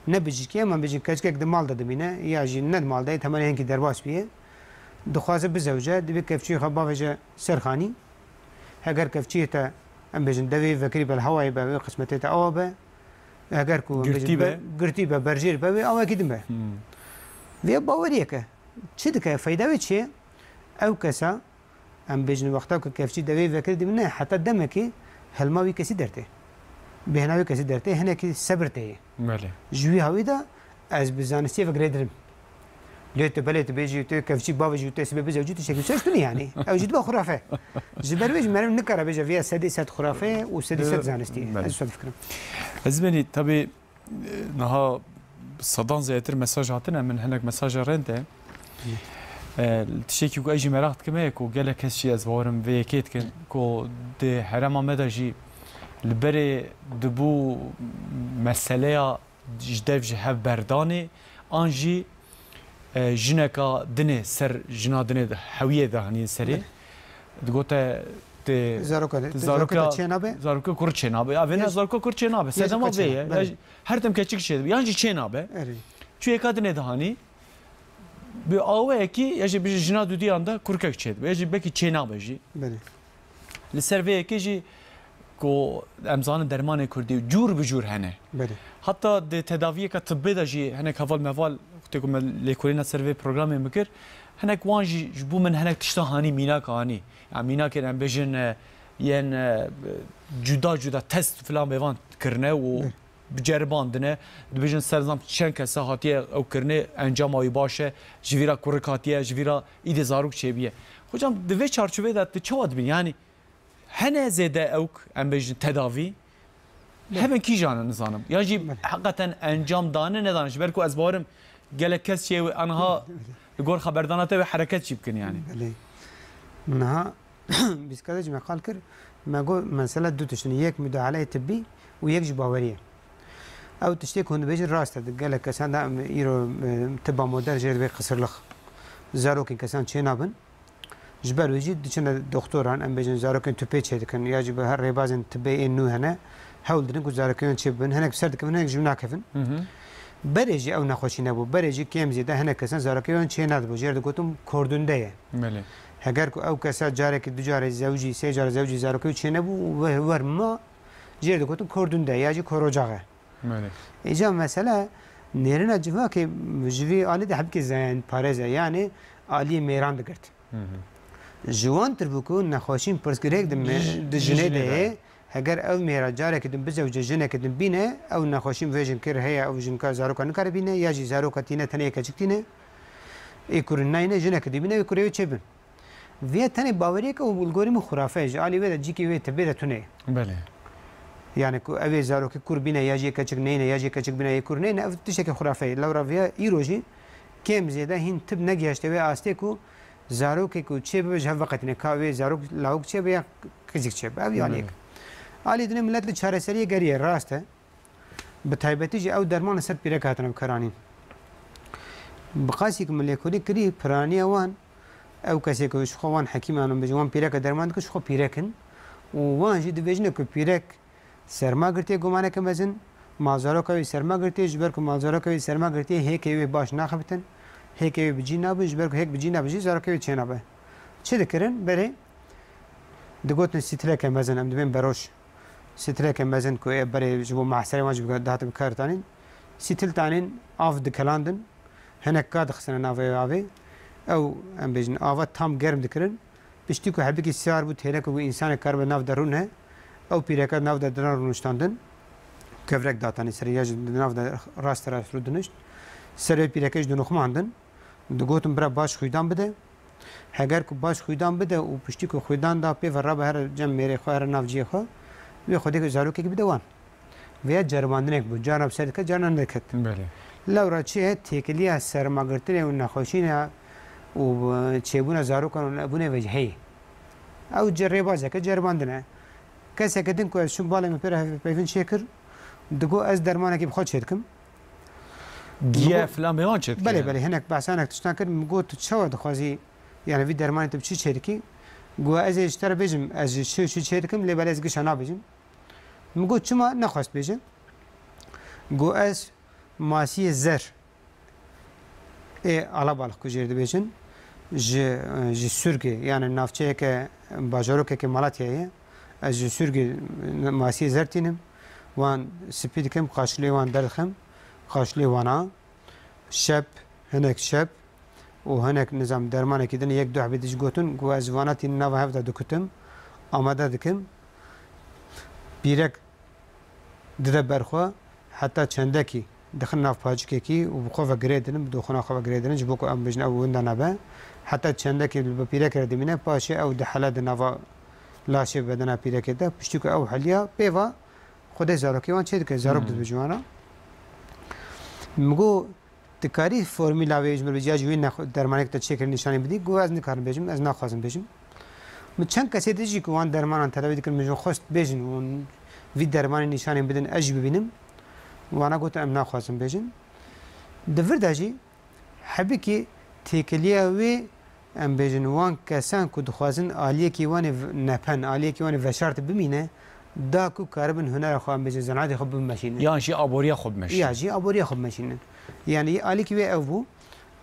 Ne bijîşkî ye, em bêjin keçikek di mal de dimîne, ya jî ne di mal de ye, temenê hinkî derbas bûye. Dixwaze bizewce, dibê kevçiyê xwe bavêje ser xanî. Heger kevçiyê te, em bêjin, devê vekirî be, li hewayê be, wê qismetê te awa be. Heger ku, em bêjin, Girtî be. be-, girtî be, berjêr be, wê awekî din be. Hmm. Vê baweriyeke çi dike, feyda wê çi ye? Ew kesa, em bêjin, wexta ku kevçî devê vekirî dimîne, heta demekê hilma wî kesî dertê. Bêhna wî kesî dertê, hinekî sebir tê ye. Belê. Ji wî hawî de ez bi zanistiyê ve girêdirim. Lê tu belê tu bêjî, tu kevçî bavêjî û tu sibê bizewcî, tiştekî wisa tune yani. Ew jî dibe xurafe. Ji ber wê jî meriv nikare bêje, viya sedî sed xurafe ye û sedî sed Ee, zanistî ye. belê. Ez wisa difikirim. Ez benî, tabii, e, niha sedan zêdetir mesaj hatine, min hinek mesaja rind e. E, tiştekî ku ez jî meraq dikim heye ku gelek kes jî ez bawerim vê yekê dikin ku di herêma me de jî li berê dibû meseleya ji dev ji hev berdanê an jî, e, jineka dinê ser jina dinê de hewiyê de hanî serê. Digote te Zaroka, zaroka, zaroka çê nabe? Zaroka kur çê nabe. Ya vêne zaroka kur çê nabe. Sedema vê ye. Her tim keçik çê dibe. Yan jî çê nabe. Erê. Çûyeka dinê de hanî. Bi awayekî ya jî bi jina dudiyan de kurkek çê dibe. Ya jî belkî çê nabe jî. Belê. Li ser vê yekê jî ku em zanin dermanê kurdî cûr bi cûr hene. Belê. Heta di tedaviyeka tibbê de jî hinek heval meval, wextê ku me lêkolîna ser vê programê min kir, hinek wan jî ji bo min hinek tişta hanî mînak anî. Ya mînakên em bêjin, e, yên, e, cuda cuda test filan bêvan kirine û Belê. biceribandine. Dibêjin ser zam çend kesa hatiye ew kirine, encama wî baş e, ji vîra kurik hatiye, ji vîra îdê zarok çêbiye. Hocam, di vê çarçovê de tu çawa dibînî? Yanî hene zêde ewk, em bêjin tedavî, Belê. hebe kîjan e nizanim. Ya jî Belê. heqeten encam dane nedane. Ji ber ku ez bawerim gelek kes çê wê anha li gor xeberdana te wê hereket jî bikin yanî. Belê. Niha Bîskate jî me qal kir, me got, mesela du tişt in, yek mudahaleyê tibbî û yek jî bawerî ye. Ew tiştê ku hûn dibêjin rast e, di gelek kesan de em îro, e, tibba modern jê re dibê qisirlix. Zarokên kesan çê nabin. Ji ber wê jî diçine doktoran, em bêjin zarokên tupê çê dikin, ya jî bi her rêbazên tibbê ên nû hene, hewl didin ku zarokên wan çê bibin. Hinek bi ser dikevin, hinek jî nakevin. Hı hı. Berê jî ew nexweşî nebû. Berê jî kêm zêde hinek kesan zarokên wan çê nadibû. Jê re digotin kordunde ye. Belê. Heger ku ew kesa carekî, du carê zewicî, sê carê zewicî zarokê wî çênebû û we-, wer ma jê re digotin kordunde ya jî korocax e. Belê. Îca mesele nêrîna civakê ji vî alî de hebkê zayendparêz e, yanî aliyê mêran digirt. Hı hı. Ji wan tir bû ku nexweşîn pirsgirêk di me-, Ji-, di di jinê jinê de de ye. ye. Heger ew mêra carekî din bizewice jinekî din bîne, ew nexweşîn vê jinkê re heye, ew jinka zaroka nikare bîne, ya jî zaroka tîne tenê yek keçik tîne. Ê kurî nayne, jinekî dibîne, ê kurê wê çêbin. Vê tenê baweriyeke û li gorî min xurafe ye. Ji alî wê de cîkî wê tibê de tune ye. Belê. Yani ku ew ê zarokê kur bîne, ya jî yê keçik neyne, ya jî yê keçik bîne, yê kur neyne, ev tiştekî xurafe ye. Lewra vê îro jî kêm zêde hîn tib negihişte wê astê ku zarokê ku çê bibe ji hev veqetîne. Ka wê zarok lawik çê be ya qizîk çê be. Ev yanî yek. Belê. Alî dinê millet li çareseriyê geriye, rast e. Bi taybetî jî ew derman li ser pîrek hatine bikaranîn. Bi qasî ku min lêkolîn kirî, piraniya wan, ew kesê ku ji xwe wan hekîman in, bêjin wan pîreke derman dikin, ji xwe pîrek in. Û wan jî dibêjine ku pîrek serma girtiye gumaneke mezin, malzaroka wî serma girtiye, ji ber ku malzaroka wî serma girtiye, hêkê wê baş naxebitin, hêkê wê bi cî nabin, ji ber ku hêk bi cî nabe jî zarokê wê çênabe. Çi dikirin? Berê digotin stîleke mezin, em dibên beroş. Stîleke mezin ku ê berê ji bo mehserê wan jî bika-, dihatin bikar tanîn. Stîl tanîn, av dikelandin. Hinek ka dixistine navê avê. Ew, em bêjin, ava tam germ dikirin. Piştî ku hebikî siyar bû, têrek bû, însanek karibe nav de rûne. Ew pîreke nav de dina rûniştandin. Kevrek datanî serê ya jî di nav de rast rast rûdinişt. Serê pîreke jî dinuxmandin. Digotin, bira baş xwîdan bide. Heger ku baş xwîdan bide û piştî ku xwîdan da pê ve rabe here cem mêrê xwe, here nav cihê xwe, wê xwedê ku zarokekî bide wan. Vêya ceribandinek bû. Carna bi ser diket, carna nediket. Belê. Lewra çi ye? Têkiliya sermagirtinê û nexweşîna û, e, çêbûna zarokan û nebûnê ve jî heye. Ew ce-, rêbazeke ceribandin e. Keseke din ku ez çûm balê min pê re hevpeyvîn çêkir, digot, ez dermanekî bi xwe çêdikim. Giya Digot, filan bê wan çêdikir belê, yani. Belê, hinek behsanek tiştan kir, min got, tu çawa dixwazî, yani vî dermanê tu bi çi çêdikî? Got, ez ê ji te re bêjim, ez ji çi û çi çêdikim, lê belê ez gişa nabêjim. Min got, çima nexwest bêje? Got, ez masiyê zer ê alabalix ku jê re dibêjin, ji, ji Sûrgê, yani navçeyeke, bajarokeke Malatyayê, ez ji Sûrgê masiyê zer tînim, wan spî dikim, qaşilê wan derdixim, qaşilê wana, şep, hinek şep û hinek nizam dermanekî din yek du hebî dij gotin, ku ez vana tînim nava hev de dikutim, amade dikim. Pîrek dide ber xwe, heta çendekî dixin nav pacikekî û bi xwe ve girê dinin, bi doxuna xwe ve girê dinin, ji bo ku em bijin ew winda nebe. Heta çendekî bi pîrekê re dimîne, paşê ew dihele di nava laşê bedena pîrekê de, piştî ku ew heliya pê ve xwedê zarokê wan çê dike, zarok Hmm. dibe ji wan re. Min got, "Tu karî formûla wê ji min re bêjî, ya jî wê nexwe-, dermanek te çêkirî nîşanî bidî?" Got, "Ez nikarim bêjim, ez naxwazim bêjim." Min çend kesê dî jî ku wan dermanan televî dikirin, min ji xwest bêjin û vî dermanê nîşanê bidin, ez jî bibînim. Wana got, "Em naxwazin bêjin." Di vir de jî hebikî têkiliya wê, em bêjin, wan kesan ku dixwazin aliyekî wan ê v-, nepen, aliyekî wan ê veşart bimîne, da ku karibin hunera xwe, em bêjin, zenaetê xwe bimeşînin. Yan jî aboriya xwe bimeşînin. Ya jî aboriya xwe bimeşînin. Yanî aliyekî wê ew bû.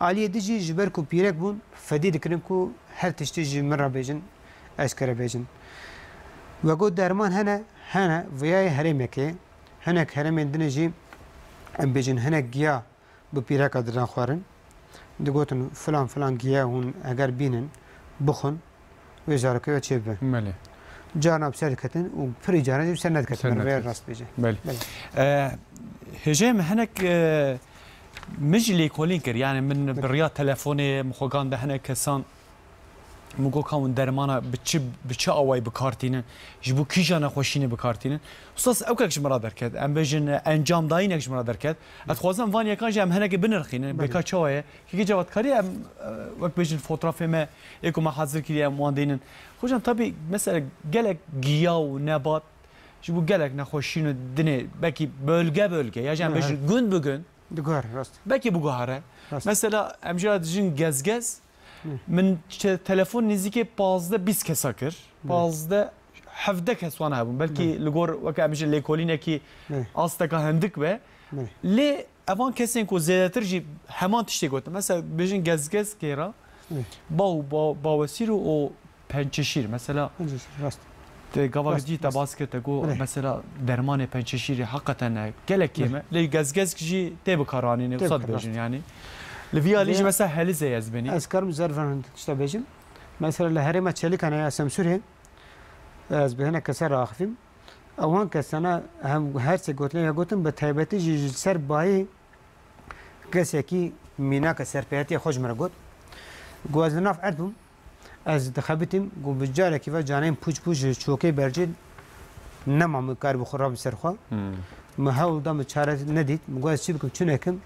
Aliyê din jî ji ber ku pîrek bûn, fedî dikirin ku her tiştî ji min re bêjin, ez kere bêjin. We got derman hene, hene, viyayê herêmekê, hinek herêmên din jî, em bêjin, hinek giya bi pîreka didan xwarin. Digotin, "Filan, filan giya hûn eger bînin, bixwin, wê zarokê we çêbibe." Belê. Carna bi ser diketin û pirî caran jî bi ser nediketin. Ser Min rê nediketin. Rast bêje. Belê. Belê. E, hêjayê min hinek, e, min jî lêkolîn kir. Yani min Belê. bi riya telefonê min xwe gand bi hinek kesan. Min got, "Ka hûn dermana bi çi, bi çi awayî bi kar tînin? Ji bo kîja nexweşînê bi kar tînin?" Ustas, ewkek ji min re derket. Em bêjin, encamdayînek ji min re derket. Ez dixwazim van yekan jî em hinekê binirxînin. Belê. Bêka çawa ye? Kekê Cewad, karî em, e, wek bêjin fotrafê me ê ku me hazir kiriye em wan dînin. Hocam, tabî mesela gelek giya û nebat ji bo gelek nexweşîn û dinê belkî bölge bölge ya jî em Hı hı. bêjin gund bi gund Diguhere, rast. belkî biguhere. Rast. Mesela em jî dijin gezgez, Hı. min çe-, telefon nêzîkê pazdeh bîst kesa kir. Hı. Pazdeh, hevdeh kes wana hebûn. Belkî Hı. li gor weke em bêjin lêkolînekî Hı. asteka hindik be. Hı. Lê evan kesên ku zêdetir jî heman tiştê gotin. Mesela bêjin gezgez kêra, Hı. baw, baw, bawesîr û, û pençeşîr. Mesela Pençeşîr, rast. te gava Rast, gidî te rast. bas kir, te got Belê. mesela dermanê pençeşîrê heqeten e, gelek kêm e. Belê. Lê gezgezk jî tê bikaranînê, Tê wisa bikar, dibêjin rast. yani. Li vî alî jî Vê- mesela helizê ez benî. Ez karim zervan tişta bêjim. Mesela li herêma Çelîkan ya Semsûrê, ez bi hinek kese re axifîm. Ewan kesana hem her sê gotinê ya gotin, bi taybetî jî ji ser bayê kesekî mînaka serpêhatiya xwe ji min re got. Got, "Ez li nav erd bûm, ez dixebitîm." Got, "Bi carekî ve canê min pûç bû, ji çokê bercê nema min kar bi xwe rabim ser xwe." Hmm. Min hewl da, min çare nedît. Min got, "Ez çi bikim, çi nekim?"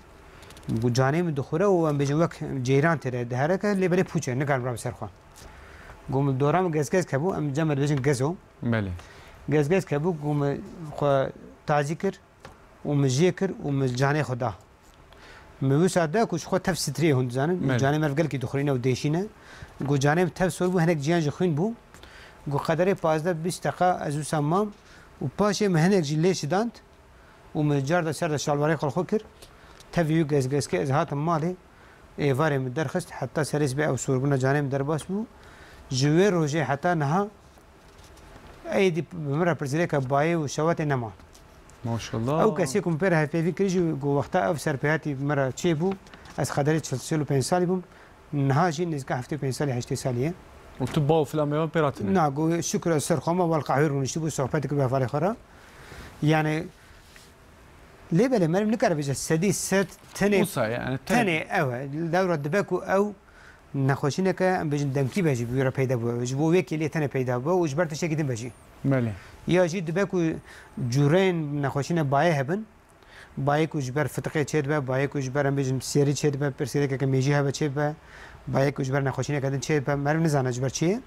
Got, "Canê min dixure û em bêjin wek ceyran tê de diherike, lê belê pûç e, nikarim rabim ser xwe." Got, "Min dora min gezgezk hebû, em cem re dibêjin gezo." Belê. Gezgezk hebû, got, "Min xwe tazî kir." û min jê kir û min canê xwe da. Min wisa da ku ji xwe tev striyê hûn dizanin. Belê. Canê meriv gelkî dixurîne û dêşîne. Got, "Canê min tev sor bû, hinek ciyan jî xwîn bû." Got, "Qederê pazdeh bîst deqa ez wisa mam û paşê min hinek jî lê şidand û min car de ser de şalwarê xwe li xwe kir. Tevî wî gezgezkê ez hatim malê, êvarê min derxist, heta serê sibê ew sorbûna canê min derbas bû. Ji wê rojê heta niha Êdî bi min re pirsgirêka bayê û şewatê nema. Maşallah. Ew kesê ku min pê re hevpeyvîn kirî jî, ku wexta ev serpêhatî bi min re çêbû, ez qederê çil, çil û pênc salî bûm, niha jî nêzîka heftê û pênc salî, heştê salî ye. Û tu ba û filan mêvan pê re tune? Na, got, şikir ez ser xwe me, wel qehwê rûniştî bû, sohbet dikir bi hevalê xwe re. Yani, lê belê meriv nikare bêje sedî sed tenê, Wisa yani, tenê. tenê ew e. Lewra dibe ku ew Nexweşîneke, em bêjin demkî be jî bi wî re peyda bû. Ji bo wê kêliyê tenê peyda bû û ji ber tiştekî din be jî. Belê. Ya jî dibe ku cûreyên nexweşîne bayê hebin. Bayê ku ji ber fitiqê çêdibe, bayê ku ji ber, em bêjin, sêrî çêdibe, pirsgirêkeke mêjî hebe çêbibe, bayê ku ji ber nexweşîneke din çêbibe, meriv nizane ji ber çi ye.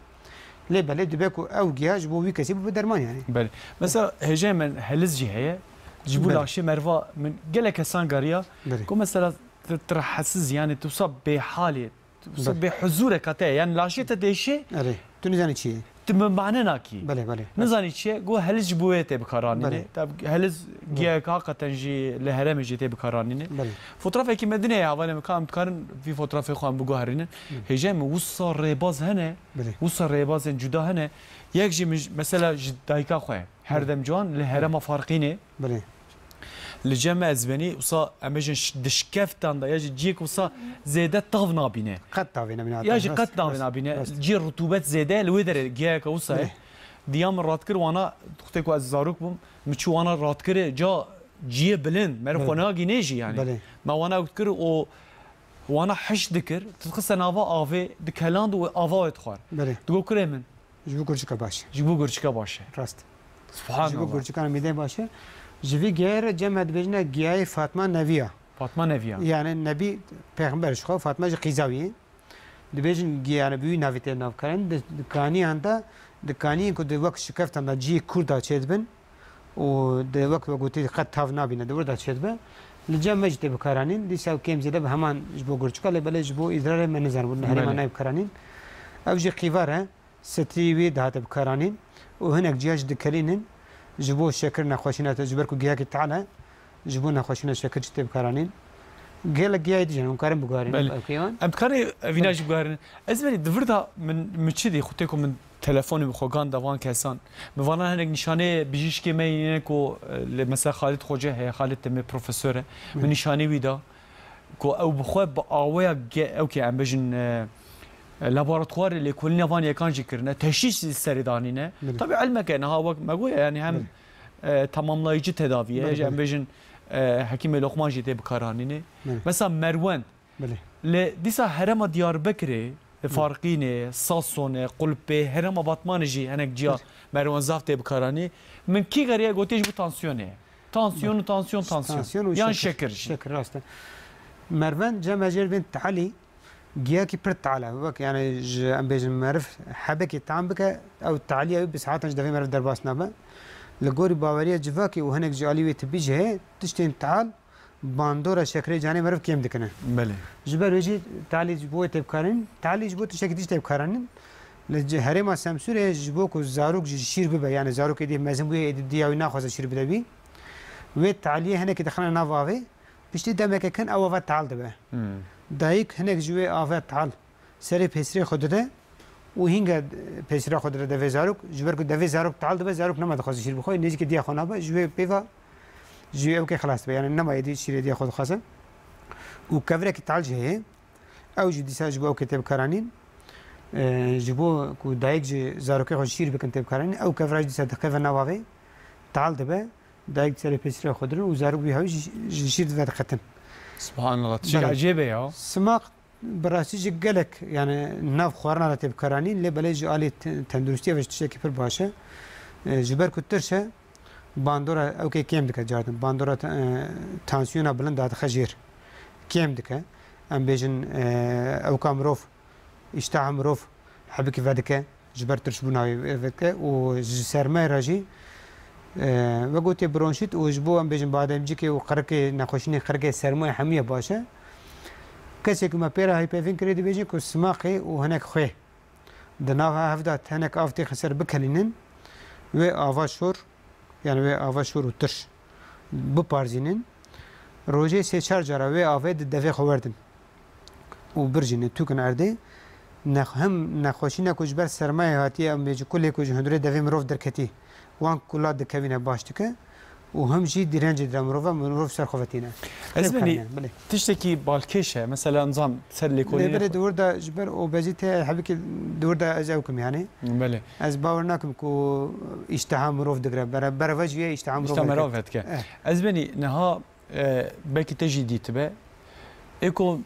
Lê belê dibe ku ew giya ji bo wî kesî bibe derman yani. Belê. Mesela hêjayê min heliz jî heye. Ji bo Belê. laşê meriva min gelek kesan gariya. Belê. Ku mesela tu, tu rahatsiz yani, tu wisa bêhalê, tu wisa Belê. bêhuzûreka te ye. Yani laşê te dêşê, Erê. Tu nizanî çi ye? tu bi mane nakî. Belê, belê. Nizanî çi ye? Got heliz ji bo wê tê bikaranînê. Belê. Tab heliz Belê. giyayeke hakikaten jî li herêmê jî tê bikaranînê. Belê. Fotoğrafekî me dinê ya, hevalê min, ka em dikarin vî fotoğrafê xwe em biguherînin. Hı. Hêjayê min wisa rêbaz hene, Belê. wisa rêbazên cuda hene. Yek jî min j-, mesela ji dayika xwe, Her Belê. dem ciwan li herêma Farqînê. Belê. Li cem me ez benî, wisa em bêjin ş-, di şkeftan de ya jî ciyek wisa zêde tav nabîne. Qet tavê nabîne Ya hatta. jî Rast, qet navê rast, nabîne. rast. Ciyê rutûbet zêde ye, li wê derê giyayeke wisa ye. Belê. Diya min radkir wana, wextê ku ez zarok bûm, min çû wana radkirê ca ciyê bilind, meriv Belê. xwe nagînê jî yani. Belê. Me wana ew dikir û wana hişk dikir, tu dixiste nava avê, dikeland û ava wê dixwar. Belê. Digot kurê min. Ji bo gurçika baş e. Ji bo gurçika baş e. Rast. Subhanallah. Ji bo gurçikana mîdê baş e. Ji vî giyayê re cem me dibêjine giyayê Fatma Neviya. Fatma Neviya. Yani Nebî pêxember ji xwe, Fatma jî qîza wî ye. Dibêjin gi-, yani bi wî navê tê navkirin. Di, di kaniyan de, di kaniyên ku di wek şikeftan de cihê kûr de çêdibin û di wek we gotî qet tav nabîne, di wir de çêdibe. Li cem me jî tê bikaranîn. Dîsa ew kêm zêde bi heman ji bo gurçika, lê belê ji bo îdrarê me nizanibû, herêma Belê. nayê bikaranîn. Ew jî qîvar e. Sitî wî dihate bikaranîn û hinek ciya jî dikelînin ji bo şekir nexweşîna te, ji ber ku giyakî tal e, ji bo nexweşîna şekir jî tê bikaranîn. Gelek giyayê dî jî hene, hûn karin biguherînin Belê. ew kêwan? Em dikarê evîna Belê. jî biguherînin. Ez berî di vir de min, min çi dî, xwe tê ku min telefonê bi xwe gan da van kesan. Min vana hinek nîşanê bijîşkê me yîne ku, e, lê mesela Xalid Xoce heye, Xalid Demê profesor e. Min Belê. nîşanê wî da. Ku ew bi xwe bi aweya ge-, ew ke em bêjin, e, e, laboratuwarê lêkolîna van yekan jî kirine, teşhîs jî serê danîne. Belê. Tabii ilmek e, niha wek me goya, yani hem, Belê. e, tamamlayıcı tedaviye, Belê, jî em belê. bêjin, e, hekîmê Loqman jî tê bikaranînê. Belê. Mesela Merwend. Belê. Lê dîsa herêma Diyarbekirê, e, Belê. Farqînê, Sasonê, Qulpê, herêma Batmanê jî hinek ciya Belê. Merwend zaf tê bikaranî. Min kî geriye gotiye ji bo tansiyonê. Tansiyon û tansiyon, tansiyon. Tansiyon û Yan şekir. şekir jî. Şekir, rast e. Merven cem ez jê re bên talî, giyakî pir tal e. Wek, yani, ji, em bêjin, meriv hebekê tam bike, ew taliya wî bi saetan ji devê meriv derbas nabe. Li gorî baweriya civakê û hinek ji alî wê tibî jî heye, tiştên tal bandora şekirê canê meriv kêm dikine. Belê. Ji ber wê jî talî ji bo wê tê bikaranîn, talî ji bo tiştekî dî jî tê bikaranîn. Li ci-, herêma Semsûrê ji bo ku zarok jî şîr bibe, yani zarokê dî mezin bûye, êdî diya wî naxwaze şîr bide wî. Wê taliyê hinekî dixine nav avê, piştî demeke kin ew ava tal dibe. Hmm. Dayik hinek ji wê ava tal serê pêsirê xwe dide û hînga pêsira xwe dide devê zarok. Ji ber ku devê zarok tal dibe, zarok nema dixwaze şîr bixwe, nêzîkî diya xwe nabe, ji wê pêva ji wê ewkê xilas dibe. Yani nema êdî şîrê diya xwe dixwaze. Û kevirekî tal jî heye. Ew jî dîsa ji bo ew kê tê bikaranîn, e, ji bo ku dayik ji zarokê xwe şîr bikin tê bikaranîn, ew kevra jî dîsa dikeve nav avê, tal dibe, dayik serê pêsirê xwe dirin û zarok wî hewî ji, ji şîr ve diqetin. Subhanallah, tiştek Belê. ecêb e ya. Simaq bi rastî jî gelek, yani nav xwarina re tê bikaranîn, lê belê ji alî te-, tenduristiya ve ji tiştekî pir baş e. E, ji ber ku tirş e, bandora ew kê kêm dike cardin. Bandora te-, e, tansiyona bilind dadixe jêr. Kêm dike. Em bêjin, e, ewka mirov, îştaha mirov hebikî vedike, ji ber tirşbûna wê vedike û ji sermayê re jî, e, ve gotiye bronşît û ji bo em bêjin bademcikê û qirikê, nexweşînê qirikê sermayê hemûye baş e. Kesê ku me pê re hevpeyvîn kirê dibêje ku simaqê û hinek xwê di nav hev de tenek av têxe ser bikelînin, wê ava şor, yani wê ava şor û tirş biparzînin. Rojê sê çar cara wê avê di devê xwe werdin û birjînin, tûkin erdê. Nex-, him nexweşîna ku ji ber sermayê hatiye, em bêjin kulê ku ji hundirê devê mirov derketî, wan kula dikevîne baş dike û him jî dîrencê dide mirova, mirov ser xwe vetîne. Ez Ev benî kaynağın, belê. tiştekî balkêş e. Mesela nizam ser lêkolînê Lê berê xwe- di wir de ji ber obezîte hebikî di wir de ez ew kim yani. Belê. Ez bawer nakim ku îşteha mirov digre. Bere-, bereve jî ye îşteha mirov Îşteha mirov vedike. vedike. Eh. Ez benî niha, e, belkî te jî dîtibe. Ê ku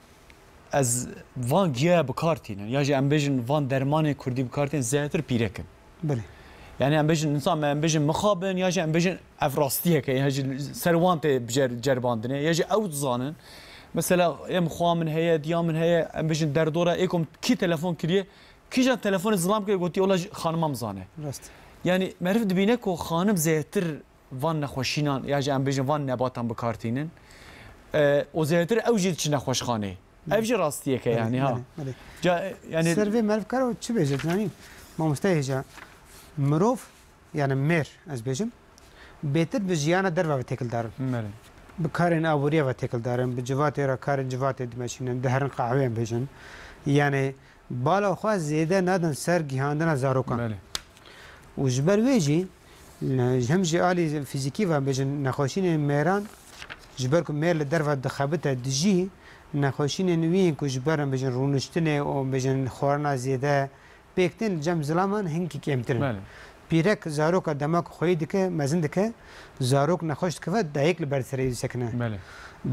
ez van giyaya bi kar tînin, ya jî em bêjin van dermanên kurdî bi kar tînin, zêdetir pîrek in. Belê. Yani em bêjin insan, em bêjin mixabin, ya jî em bêjin ev rastiyek e, ya jî ser wan tê bicer-, ceribandinê, ya jî ew dizanin. Mesela êm xwa min heye, diya min heye, em bêjin derdora, ê ku kî telefon kiriye, kîjan telefonê zilam kiriye, gotiye, "Ola jî xanima min zane." Rast. Yani meriv dibîne ku xanim zêdetir van nexweşînan ya jî em bêjin van nebatan bi kar tînin. E, û zêdetir ew jî diçin nexweşxaneyê. Ev jî rastiyek e Belê, yani ha. belê, belê. Ca, yani Ser vê meriv karo çi bêje, zanî? Mamoste hêja. Mirov, yani mêr, ez bêjim, bêtir bi jiyana derve ve têkildar in. Belê. Bi karên aboriya ve têkildar in, bi civatê re karên civatê dimeşînin, diherin qehweyên bêjin. Yani bala xwe zêde nadin ser gihandina zarokan. Belê. Û ji ber wê jî, ne-, hem ji alî fîzîkî ve bêjin nexweşînên mêran, ji ber ku mêr li derve dixebite, dijî, nexweşînên wî yên ku ji ber em bêjin rûniştinê û bêjin xwarina zêde pêk tên, li cem zilaman hinkî kêmtir in. Belê. Pîrek zaroka dema ku xweyî dike, mezin dike, zarok nexweş dikeve, dayik li ber serê wî disekine. Belê.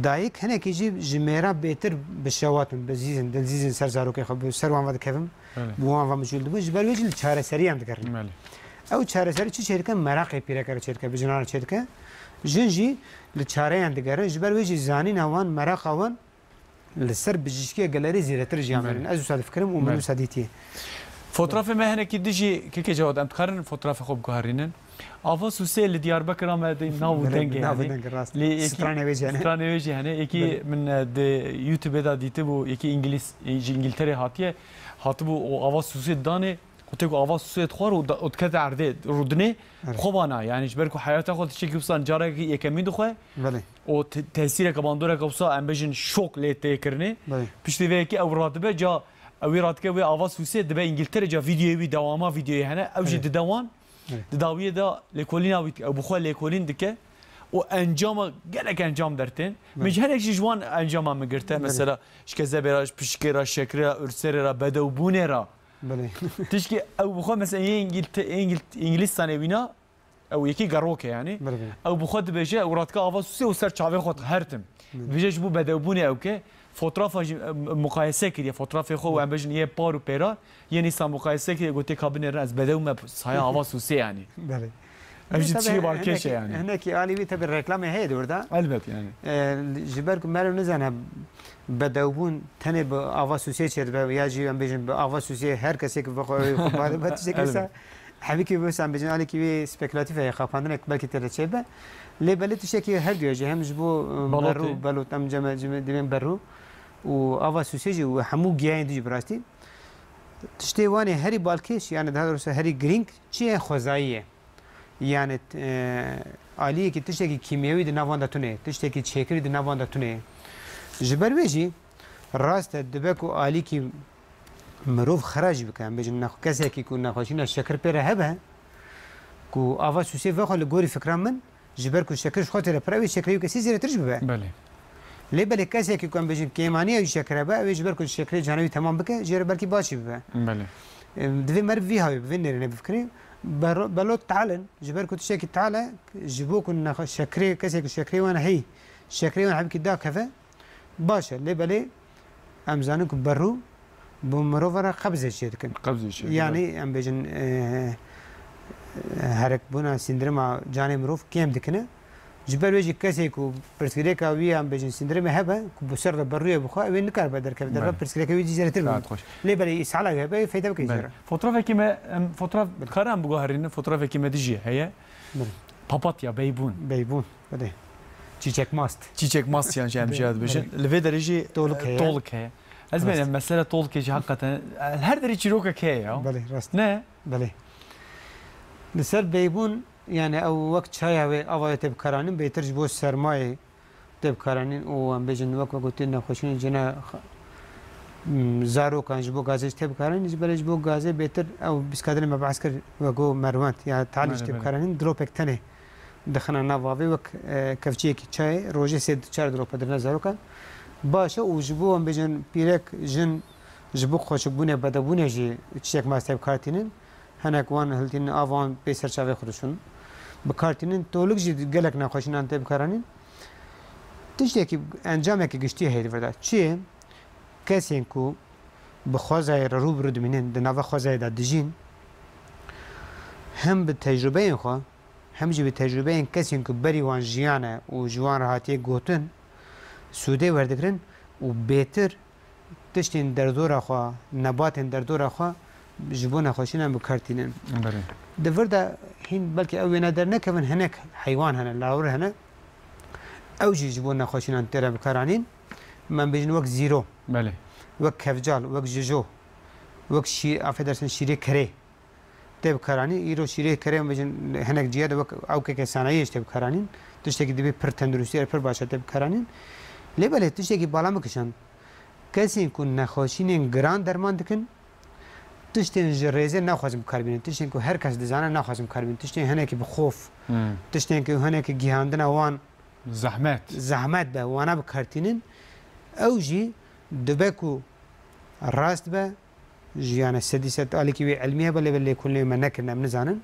Dayik hinekî jî ji mêra bêtir bi şewat in, bi zîz in, dilzîz in ser zarokê xwe, bi ser wan ve dikevin, Belê. bi wan ve mijûl dibin. Ji ber wê jî li çareserî em digerin. Belê. Ew çareserî çi çêdike? Meraqê pîreke re çêdike, bi jinan re çêdike. Jin jî li çareyan digerin, ji ber wê jî zanîna wan, meraqa wan li ser bijîşkiya gelerî zêdetir jî Belê. Amerin. Ez wisa difikirim û min Belê. Wisa dîtiye. Fotrafê me hinekî dijî kekê Cewad, em dikarin fotrafê xwe biguherînin. Ava Sûsê li Diyarbekira me de nav û Belê, dengê nav û hene. Dengê rast. Lê yekî Stranê wê jî hene. Stranê wê jî hene. Yekî Belê. Min, e, di YouTube-ê de dîtibû, yekî Îngilîz, e, ji Îngilterê hatiye. Hatibû û ava Sûsê danê, û tê ku ava Sûsê dixwar û da-, û dikete erdê, rûdinê, Evet. xwe bana. Yani ji ber ku heyata xwe tiştekî wisa carekî yekemîn dixwe. Belê. û te-, tesîreke bandoreke wisa em bêjin şok lê tê kirinê. Belê. Piştî vê yekê ew radibe ca, ew ê radike wê ava Sûsê dibe Îngiltere ca vîdyoyê wî, dewama vîdyoyê hene, ew jî Evet. dide wan. Evet. Di dawiyê de lêkolîna wî dike, ew bi xwe lêkolîn dike û encama gelek encam dertên. Min Evet. ji hinek jî ji wan encama min girte. Evet. Mesela ji kezebê re, ji pişikê re, şekrê re, urserê re, bedewbûnê re. Belê. Tişkî ew bi xwe mesela yê Îngîlte-, Îngîl-, Îngilîstanê wîna, Ew yekî gerok e yani. Belê, belê. Ew bi xwe dibêje, ew radike ava Sûsê û ser çavê xwe dihertim. Belê. Dibêje ji bo bedewbûnê ew ke, fotrafa jî, em, muqayese kiriye, fotrafê xwe û Belê. Em bêjin yê par û pêra, yên îsa muqayese kiriye, gotiye ka binêrin ez bedew me saya ava Sûsê yani. Belê. Ev jî Tabii tişkî balkêş e hinekî, yani. Hinekî alî wî tabii reklamê heye di orada. Elbet yani. Ee, ji ber ku meriv nizane bedewbûn tenê bi ava Sûsê çêdibe ya jî em bêjin bi ava Sûsê her kesê ku bi xwe, xwe bade be tiştekî Elbet. wisa Hemîkî wisa em bêjin alîkî wî spekülatîf e, xapandineke belkî tê de çêbe. Lê belê tiştekî her duya jî hem ji bo, e, Belotê. Berû, belot, em ceme, ceme, divên berû û ava Sûsê jî û hemû giyayên dijî bi rastî. Tiştê wan ê herî balkêş, yani daha doğrusu herî girîng çi ye, xwezayî ye. Yani, e, aliyekî tiştekî kîmyewî di nav wan de tune ye, tiştekî çêkirî di nav wan de tune ye. Ji ber wê jî rast e dibe ku alîkî mirov xira jî bike, em bêjin nex-, kesekî ku nexweşîna şekir pê re hebe, ku ava Sûsê vexwe li gorî fikra min, ji ber ku şekir ji xwe tê re pir e, wê şekirê wî kesî zêdetir jî bibe. Belê. Lê belê kesekî ku em bêjin kêmaniya wî şekir hebe, ew ê ji ber ku şekirê cana wî temam bike, jê re belkî baş jî bibe. Belê. Em, divê meriv vî hawê, bi vê nêrînê bifikirî. Bero-, belot tal in, ji ber ku tiştekî tal e, ji bo ku nexe-, şekirê, kesê ku şekirê wan heyî, şekirê wan hebkî dakeve, Baş e, lê belê em zanin ku berû bi mirova re qebzê çêdikin. Qebzê çêdikin. Yani em bêjin, e, herekbûna sîndirima canê mirov kêm dikine. Ji ber wê jî kesê ku pirsgirêka wî ya em bêjin sîndirimê hebe, ku bi ser de berûyê bixwe, ew ê nikaribe derkeve derve, Belê. Pirsgirêka wî jî zêdetir Saet bûn. Xweş. Lê belê îsala wê hebe, feyda bike Belê. Jê re. Fotrafekî me, em, fotraf, Belê. Dikare em biguherînin, fotrafekî me dijî heye. Belê. Papatya, beybûn. Beybûn. Belê. Çîçek mast. Çîçek mast yan jî em jî ya dibêjin. Belê. Li vê derê jî, Toluk e, heye. Toluk heye. Ez Rast. Mesela tolkê jî hakikaten, e, her derê çîrokek heye ya. Belê, rast. Ne? Belê. Li ser beybûn, yani ew wek çaya wê ava wê tê bikaranîn, bêtir ji bo sermayê tê bikaranîn û em bêjin wek, wek gotî nexweşînên cina, m, zarokan ji bo gazê jî tê bikaranîn, ji belê ji bo gazê bêtir ew bîskadinê me behs kir, wek go merwent ya talî jî Belê, tê belê. Bikaranîn, dropek tenê dixine nav avê wek, e, kevçiyekî çayê, rojê sê çar drope dirine zarokan. Baş e û ji bo em bêjin pîrek, jin ji bo xweşikbûnê, bedebûnê jî çiçek mast tê bi kar tînin. Hinek wan hiltînin, av wan pê ser çavê xwe dişon. Bi kar tînin, tolik jî gelek nexweşînan tê bikaranîn. Tiştekî, encamekî giştî heye di vir de. Çi ye? Kesên ku bi xwezayê re rû bi rû dimînin, di nava xwezayê de dijîn, hem bi tecrûbeyên xwe, hem jî bi tecrûbeyên kesên ku berî wan jiyane û ji wan re hatiye gotin, sûdê werdigirin û bêtir tiştên derdora xwe, nebatên derdora xwe ji bo nexweşînan bi kar tînin. Belê. Di vir de hîn belkî ew wêne dernekevin, hinek heywan hene, lawir hene. Ew jî ji bo nexweşînan tê re bikaranîn. Em bêjin wek zîro, Belê. Wek kevcal, wek jijo, wek şî-, affedersin, şîrê kerê tê bikaranîn. Îro şîrê kerê em bêjin hinek ciya de wek ewkeke sanayiyê jî tê bikaranîn. Tiştekî dibê pir tenduristî ye, pir baş e tê bikaranîn. Lê belê tiştekî bala min kişand. Kesên ku nexweşînên giran derman dikin, tiştên ji rêzê naxwazin bi kar bînin. Tiştên ku her kes dizane naxwazin bi kar bînin. Tiştên hinekî bi xof, Hmm. tiştên ku hinekî gihandina wan Zehmet. zehmet be, wana bi kar tînin. Ew jî dibe ku rast be, ji, yani sedî sed alîkî wê ilmî hebe, lê belê lêkolînê me nekirine, em nizanin.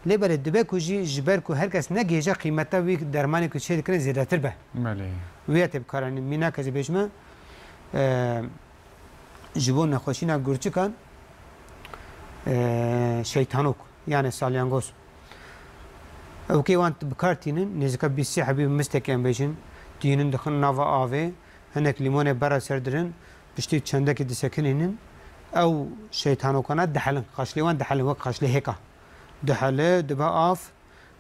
Lê belê dibe ku jî ji ber ku her kes negihêje qîmeta wî dermanê ku çê dikine zêdetir be. Belê. Wê ya tê bikaranîn. Mînak ez ê bêjime, e, ji bo nexweşîna gurçikan, e, şeytanok, yani salyangoz. Ewkê wan bi kar tînin, nêzîka bîst sî hebî mistekê em bêjin, tînin dixin nava avê, hinek lîmonê bera ser dirin, piştî çendekî disekinînin. Ew şeytanokana dihelin, xaşlê wan dihelin, wek xaşlê hêka. Dihele, dibe av,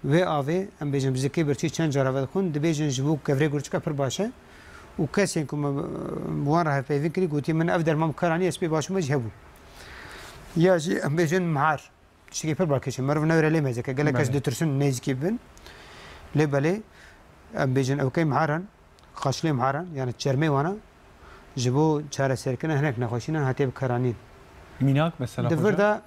wê avê, em bêjin bi zikê birçî çend cara vedixwin, dibêjin ji bo kevirê gurçika pir baş e. Û kesên ku me, bi wan re hevpeyvîn kirî, gotiye, "Min ev derman bi kar anî, ez pê baş bûme jî hebû." Ya jî em bêjin mihar. Tiştekî pir balkêş e. Meriv newêre lê mêze ke. Gelek kes Belê. ditirsin nêzîkî bin. Lê belê, em bêjin ewkey miharan, xaşlê miharan, yani çermê wana, ji bo çareserkirina hinek nexweşînan hatiye bikaranîn. Mînak mesela Di vir hoca? de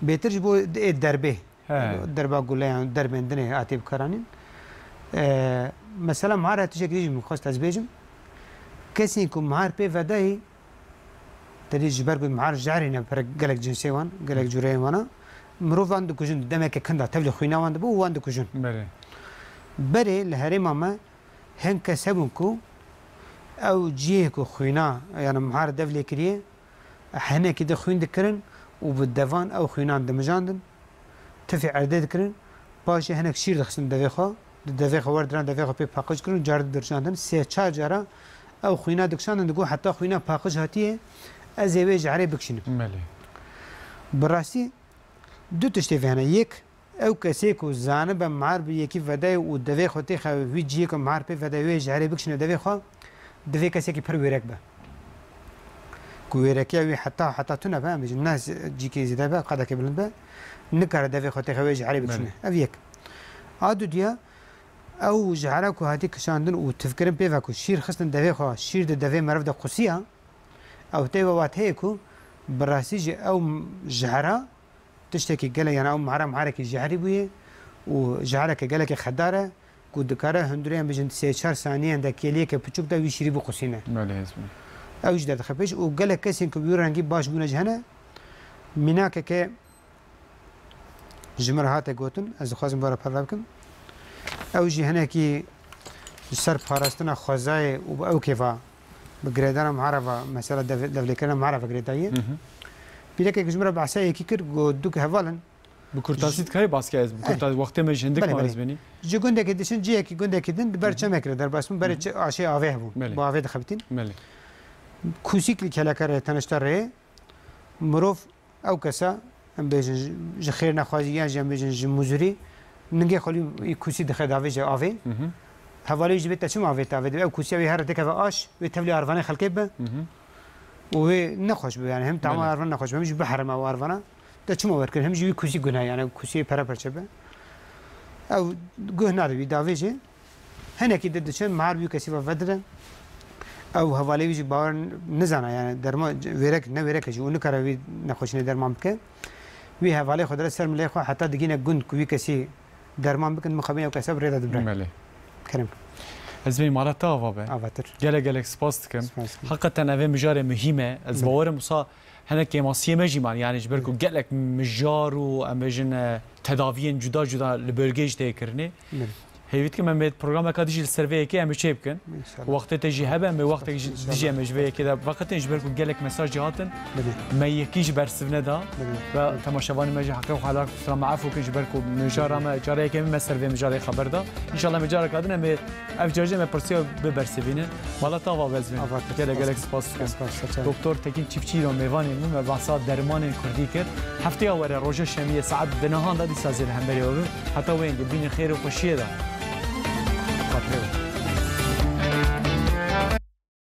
bêtir ji bo ê derbê. He. Derba guleyan, derbên dinê hatiye bikaranîn. Ee, mesela mihar tiştekî jî min xwest ez bêjim. Kesên ku mihar pê vedayî, Tedî ji ber ku mihar jehrê ne pere gelek cinsê wan, gelek cûreyên wana. Mirov wan dikujin, demeke kinda tevlî xwîna wan dibe û wan dikujin. Belê. Berê li herêma me hin kes hebûn ku ew cihê ku xwîna, yani mihar dev lê kiriye, hinekî di xwîn dikirin û bi devan ew xwînan dimijandin. Tifê erdê dikirin, paşê hinek şîr dixistin devê xwe, di devê xwe werdiran, devê xwe pê paqij kirin û car didirjandin. Sê çar cara ew xwîna dikişandin, digot, "Heta xwîna paqij hatiye, ez ê wê jehrê bikişînim." Belê. Bi rastî du tiştê vê hene. Yek, ew kesê ku zanibe mihar bi yekî vedayê û devê xwe têxe wî cihê ku mihar pê vedayê wê jehrê bikişîne devê xwe, divê kesekî pir wêrek be. Ku wêrekiya wî heta, heta tune be, em bêjin ne cîkê zêde be, qedekê bilind be, nikare devê xwe têxe wê jehrê bikişîne. Belê. Ev yek. A dudiya, ew jehra ku hatî kişandin û tifkirin pê ve ku şîr xistin devê xwe, şîr di devê meriv de qusiya, ew tê ve wat heye ku bi rastî jî ew jehra tiştekî gelek, yani ew mihara miharekî jehrî bûye û jehreke gelekê xedar e ku dikare hundirê em bêjin sê çar saniyeyan de kêliyeke piçûk de wî şîrî biqusîne. Belê, hêz bû. Ew jî derdixe pêş û gelek kesên ku bi wî rengî baş bûne jî hene. Mînakeke ji min re hate gotin, ez dixwazim bara parve bikim. Ew jî hinekî ji ser parastina xwezayê û bi ew kêfa bi girêdana mihara ve, mesela dev-, devlêkirina mihara ve girêdayî ye. Hı hı. Pîrekek ji min re behsa yekî kir, got, du heval in. Bi kurtasî dikarî baske ez, bi kurtasî, wextê me ji hindik Belê, ma belê. ez benî. Ji gundekê diçin, cihekî gundekî din, di ber Hı hı. çemekê re derbas bûn, berê Hı hı. çi-, aşê avê hebû. Belê. Bi avê dixebitin. Belê. Kûsîk li kelekar re tenişta rê, mirov ew kesa, em bêjin ji, ji xêr nexwazî yan jî em bêjin ji muzurî, ningê xwe lî kûsî dixe davêje avê. Hı hı. Hevalê wî jî bê te çima avê te avê dibê? Ew kûsiya wê here dikeve aş, wê tevlî arvanê xelkê be. Hı hı. Û wê nexweş be, yani hem tama Belê. arvan nexweş be, hem jî biherime ew arvana. Te çima werkir? Hem jî wî kûsî guneh, yani kûsiyê pere perçe be. Ew guh nade wî davêje. Hinekî di diçe mihar wî kesî ve vedire. Ew hevalê wî jî bawer nizana, yani derma wêrek, ne wêrek e jî û nikare wî nexweşînê derman bike. Wî hevalê xwe dire ser milê xwe heta digîne gund ku wî kesî derman bikin, mixabin ew kesa bi rê de dibire. Belê. Kerem. Ez bê mala te ava be. Avatir. Gelek gelek spas dikim. Spas dikim. Heqeten ev ê mijarê muhîm e. Ez Belê. bawerim wisa hinek kêmasiyê me jî man. Yani ji ber ku Belê. gelek mijar û em bêjin, e, tedaviyên cuda cuda li bölgeyê jî tê kirinê. Belê. Hêvî dikim em ê programeka dijî li ser vê yekê em ê çê bikin. Înşallah. Wextê te jî hebe, em ê wextek jî Înşallah. dijî em ê ji vê yekê de veqetin, ji ber ku gelek mesajê hatin. Belê. Me yekî ji bersiv neda. Belê. Ve temaşevanê me jî heqê xwe helal, kusura me efû kin, ji ber ku mijara me, cara yekê me ser vê mijarê xeber da. Înşallah mijareka din em ê, ev carê em ê pirsiya bibersivînin. Mala te ava be ez bê. Ava te Gelek spas. gelek spas dikim. Spas, spas, spas. Doktor Tekîn Çiftçî îro mêvanê min, me behsa dermanên kurdî kir. Hefteya were roja şemiyê saet di nehan de dîsa zê li hemberî we bim. Heta wê yekê bînin xêr û xweşiyê de. Xatirê we.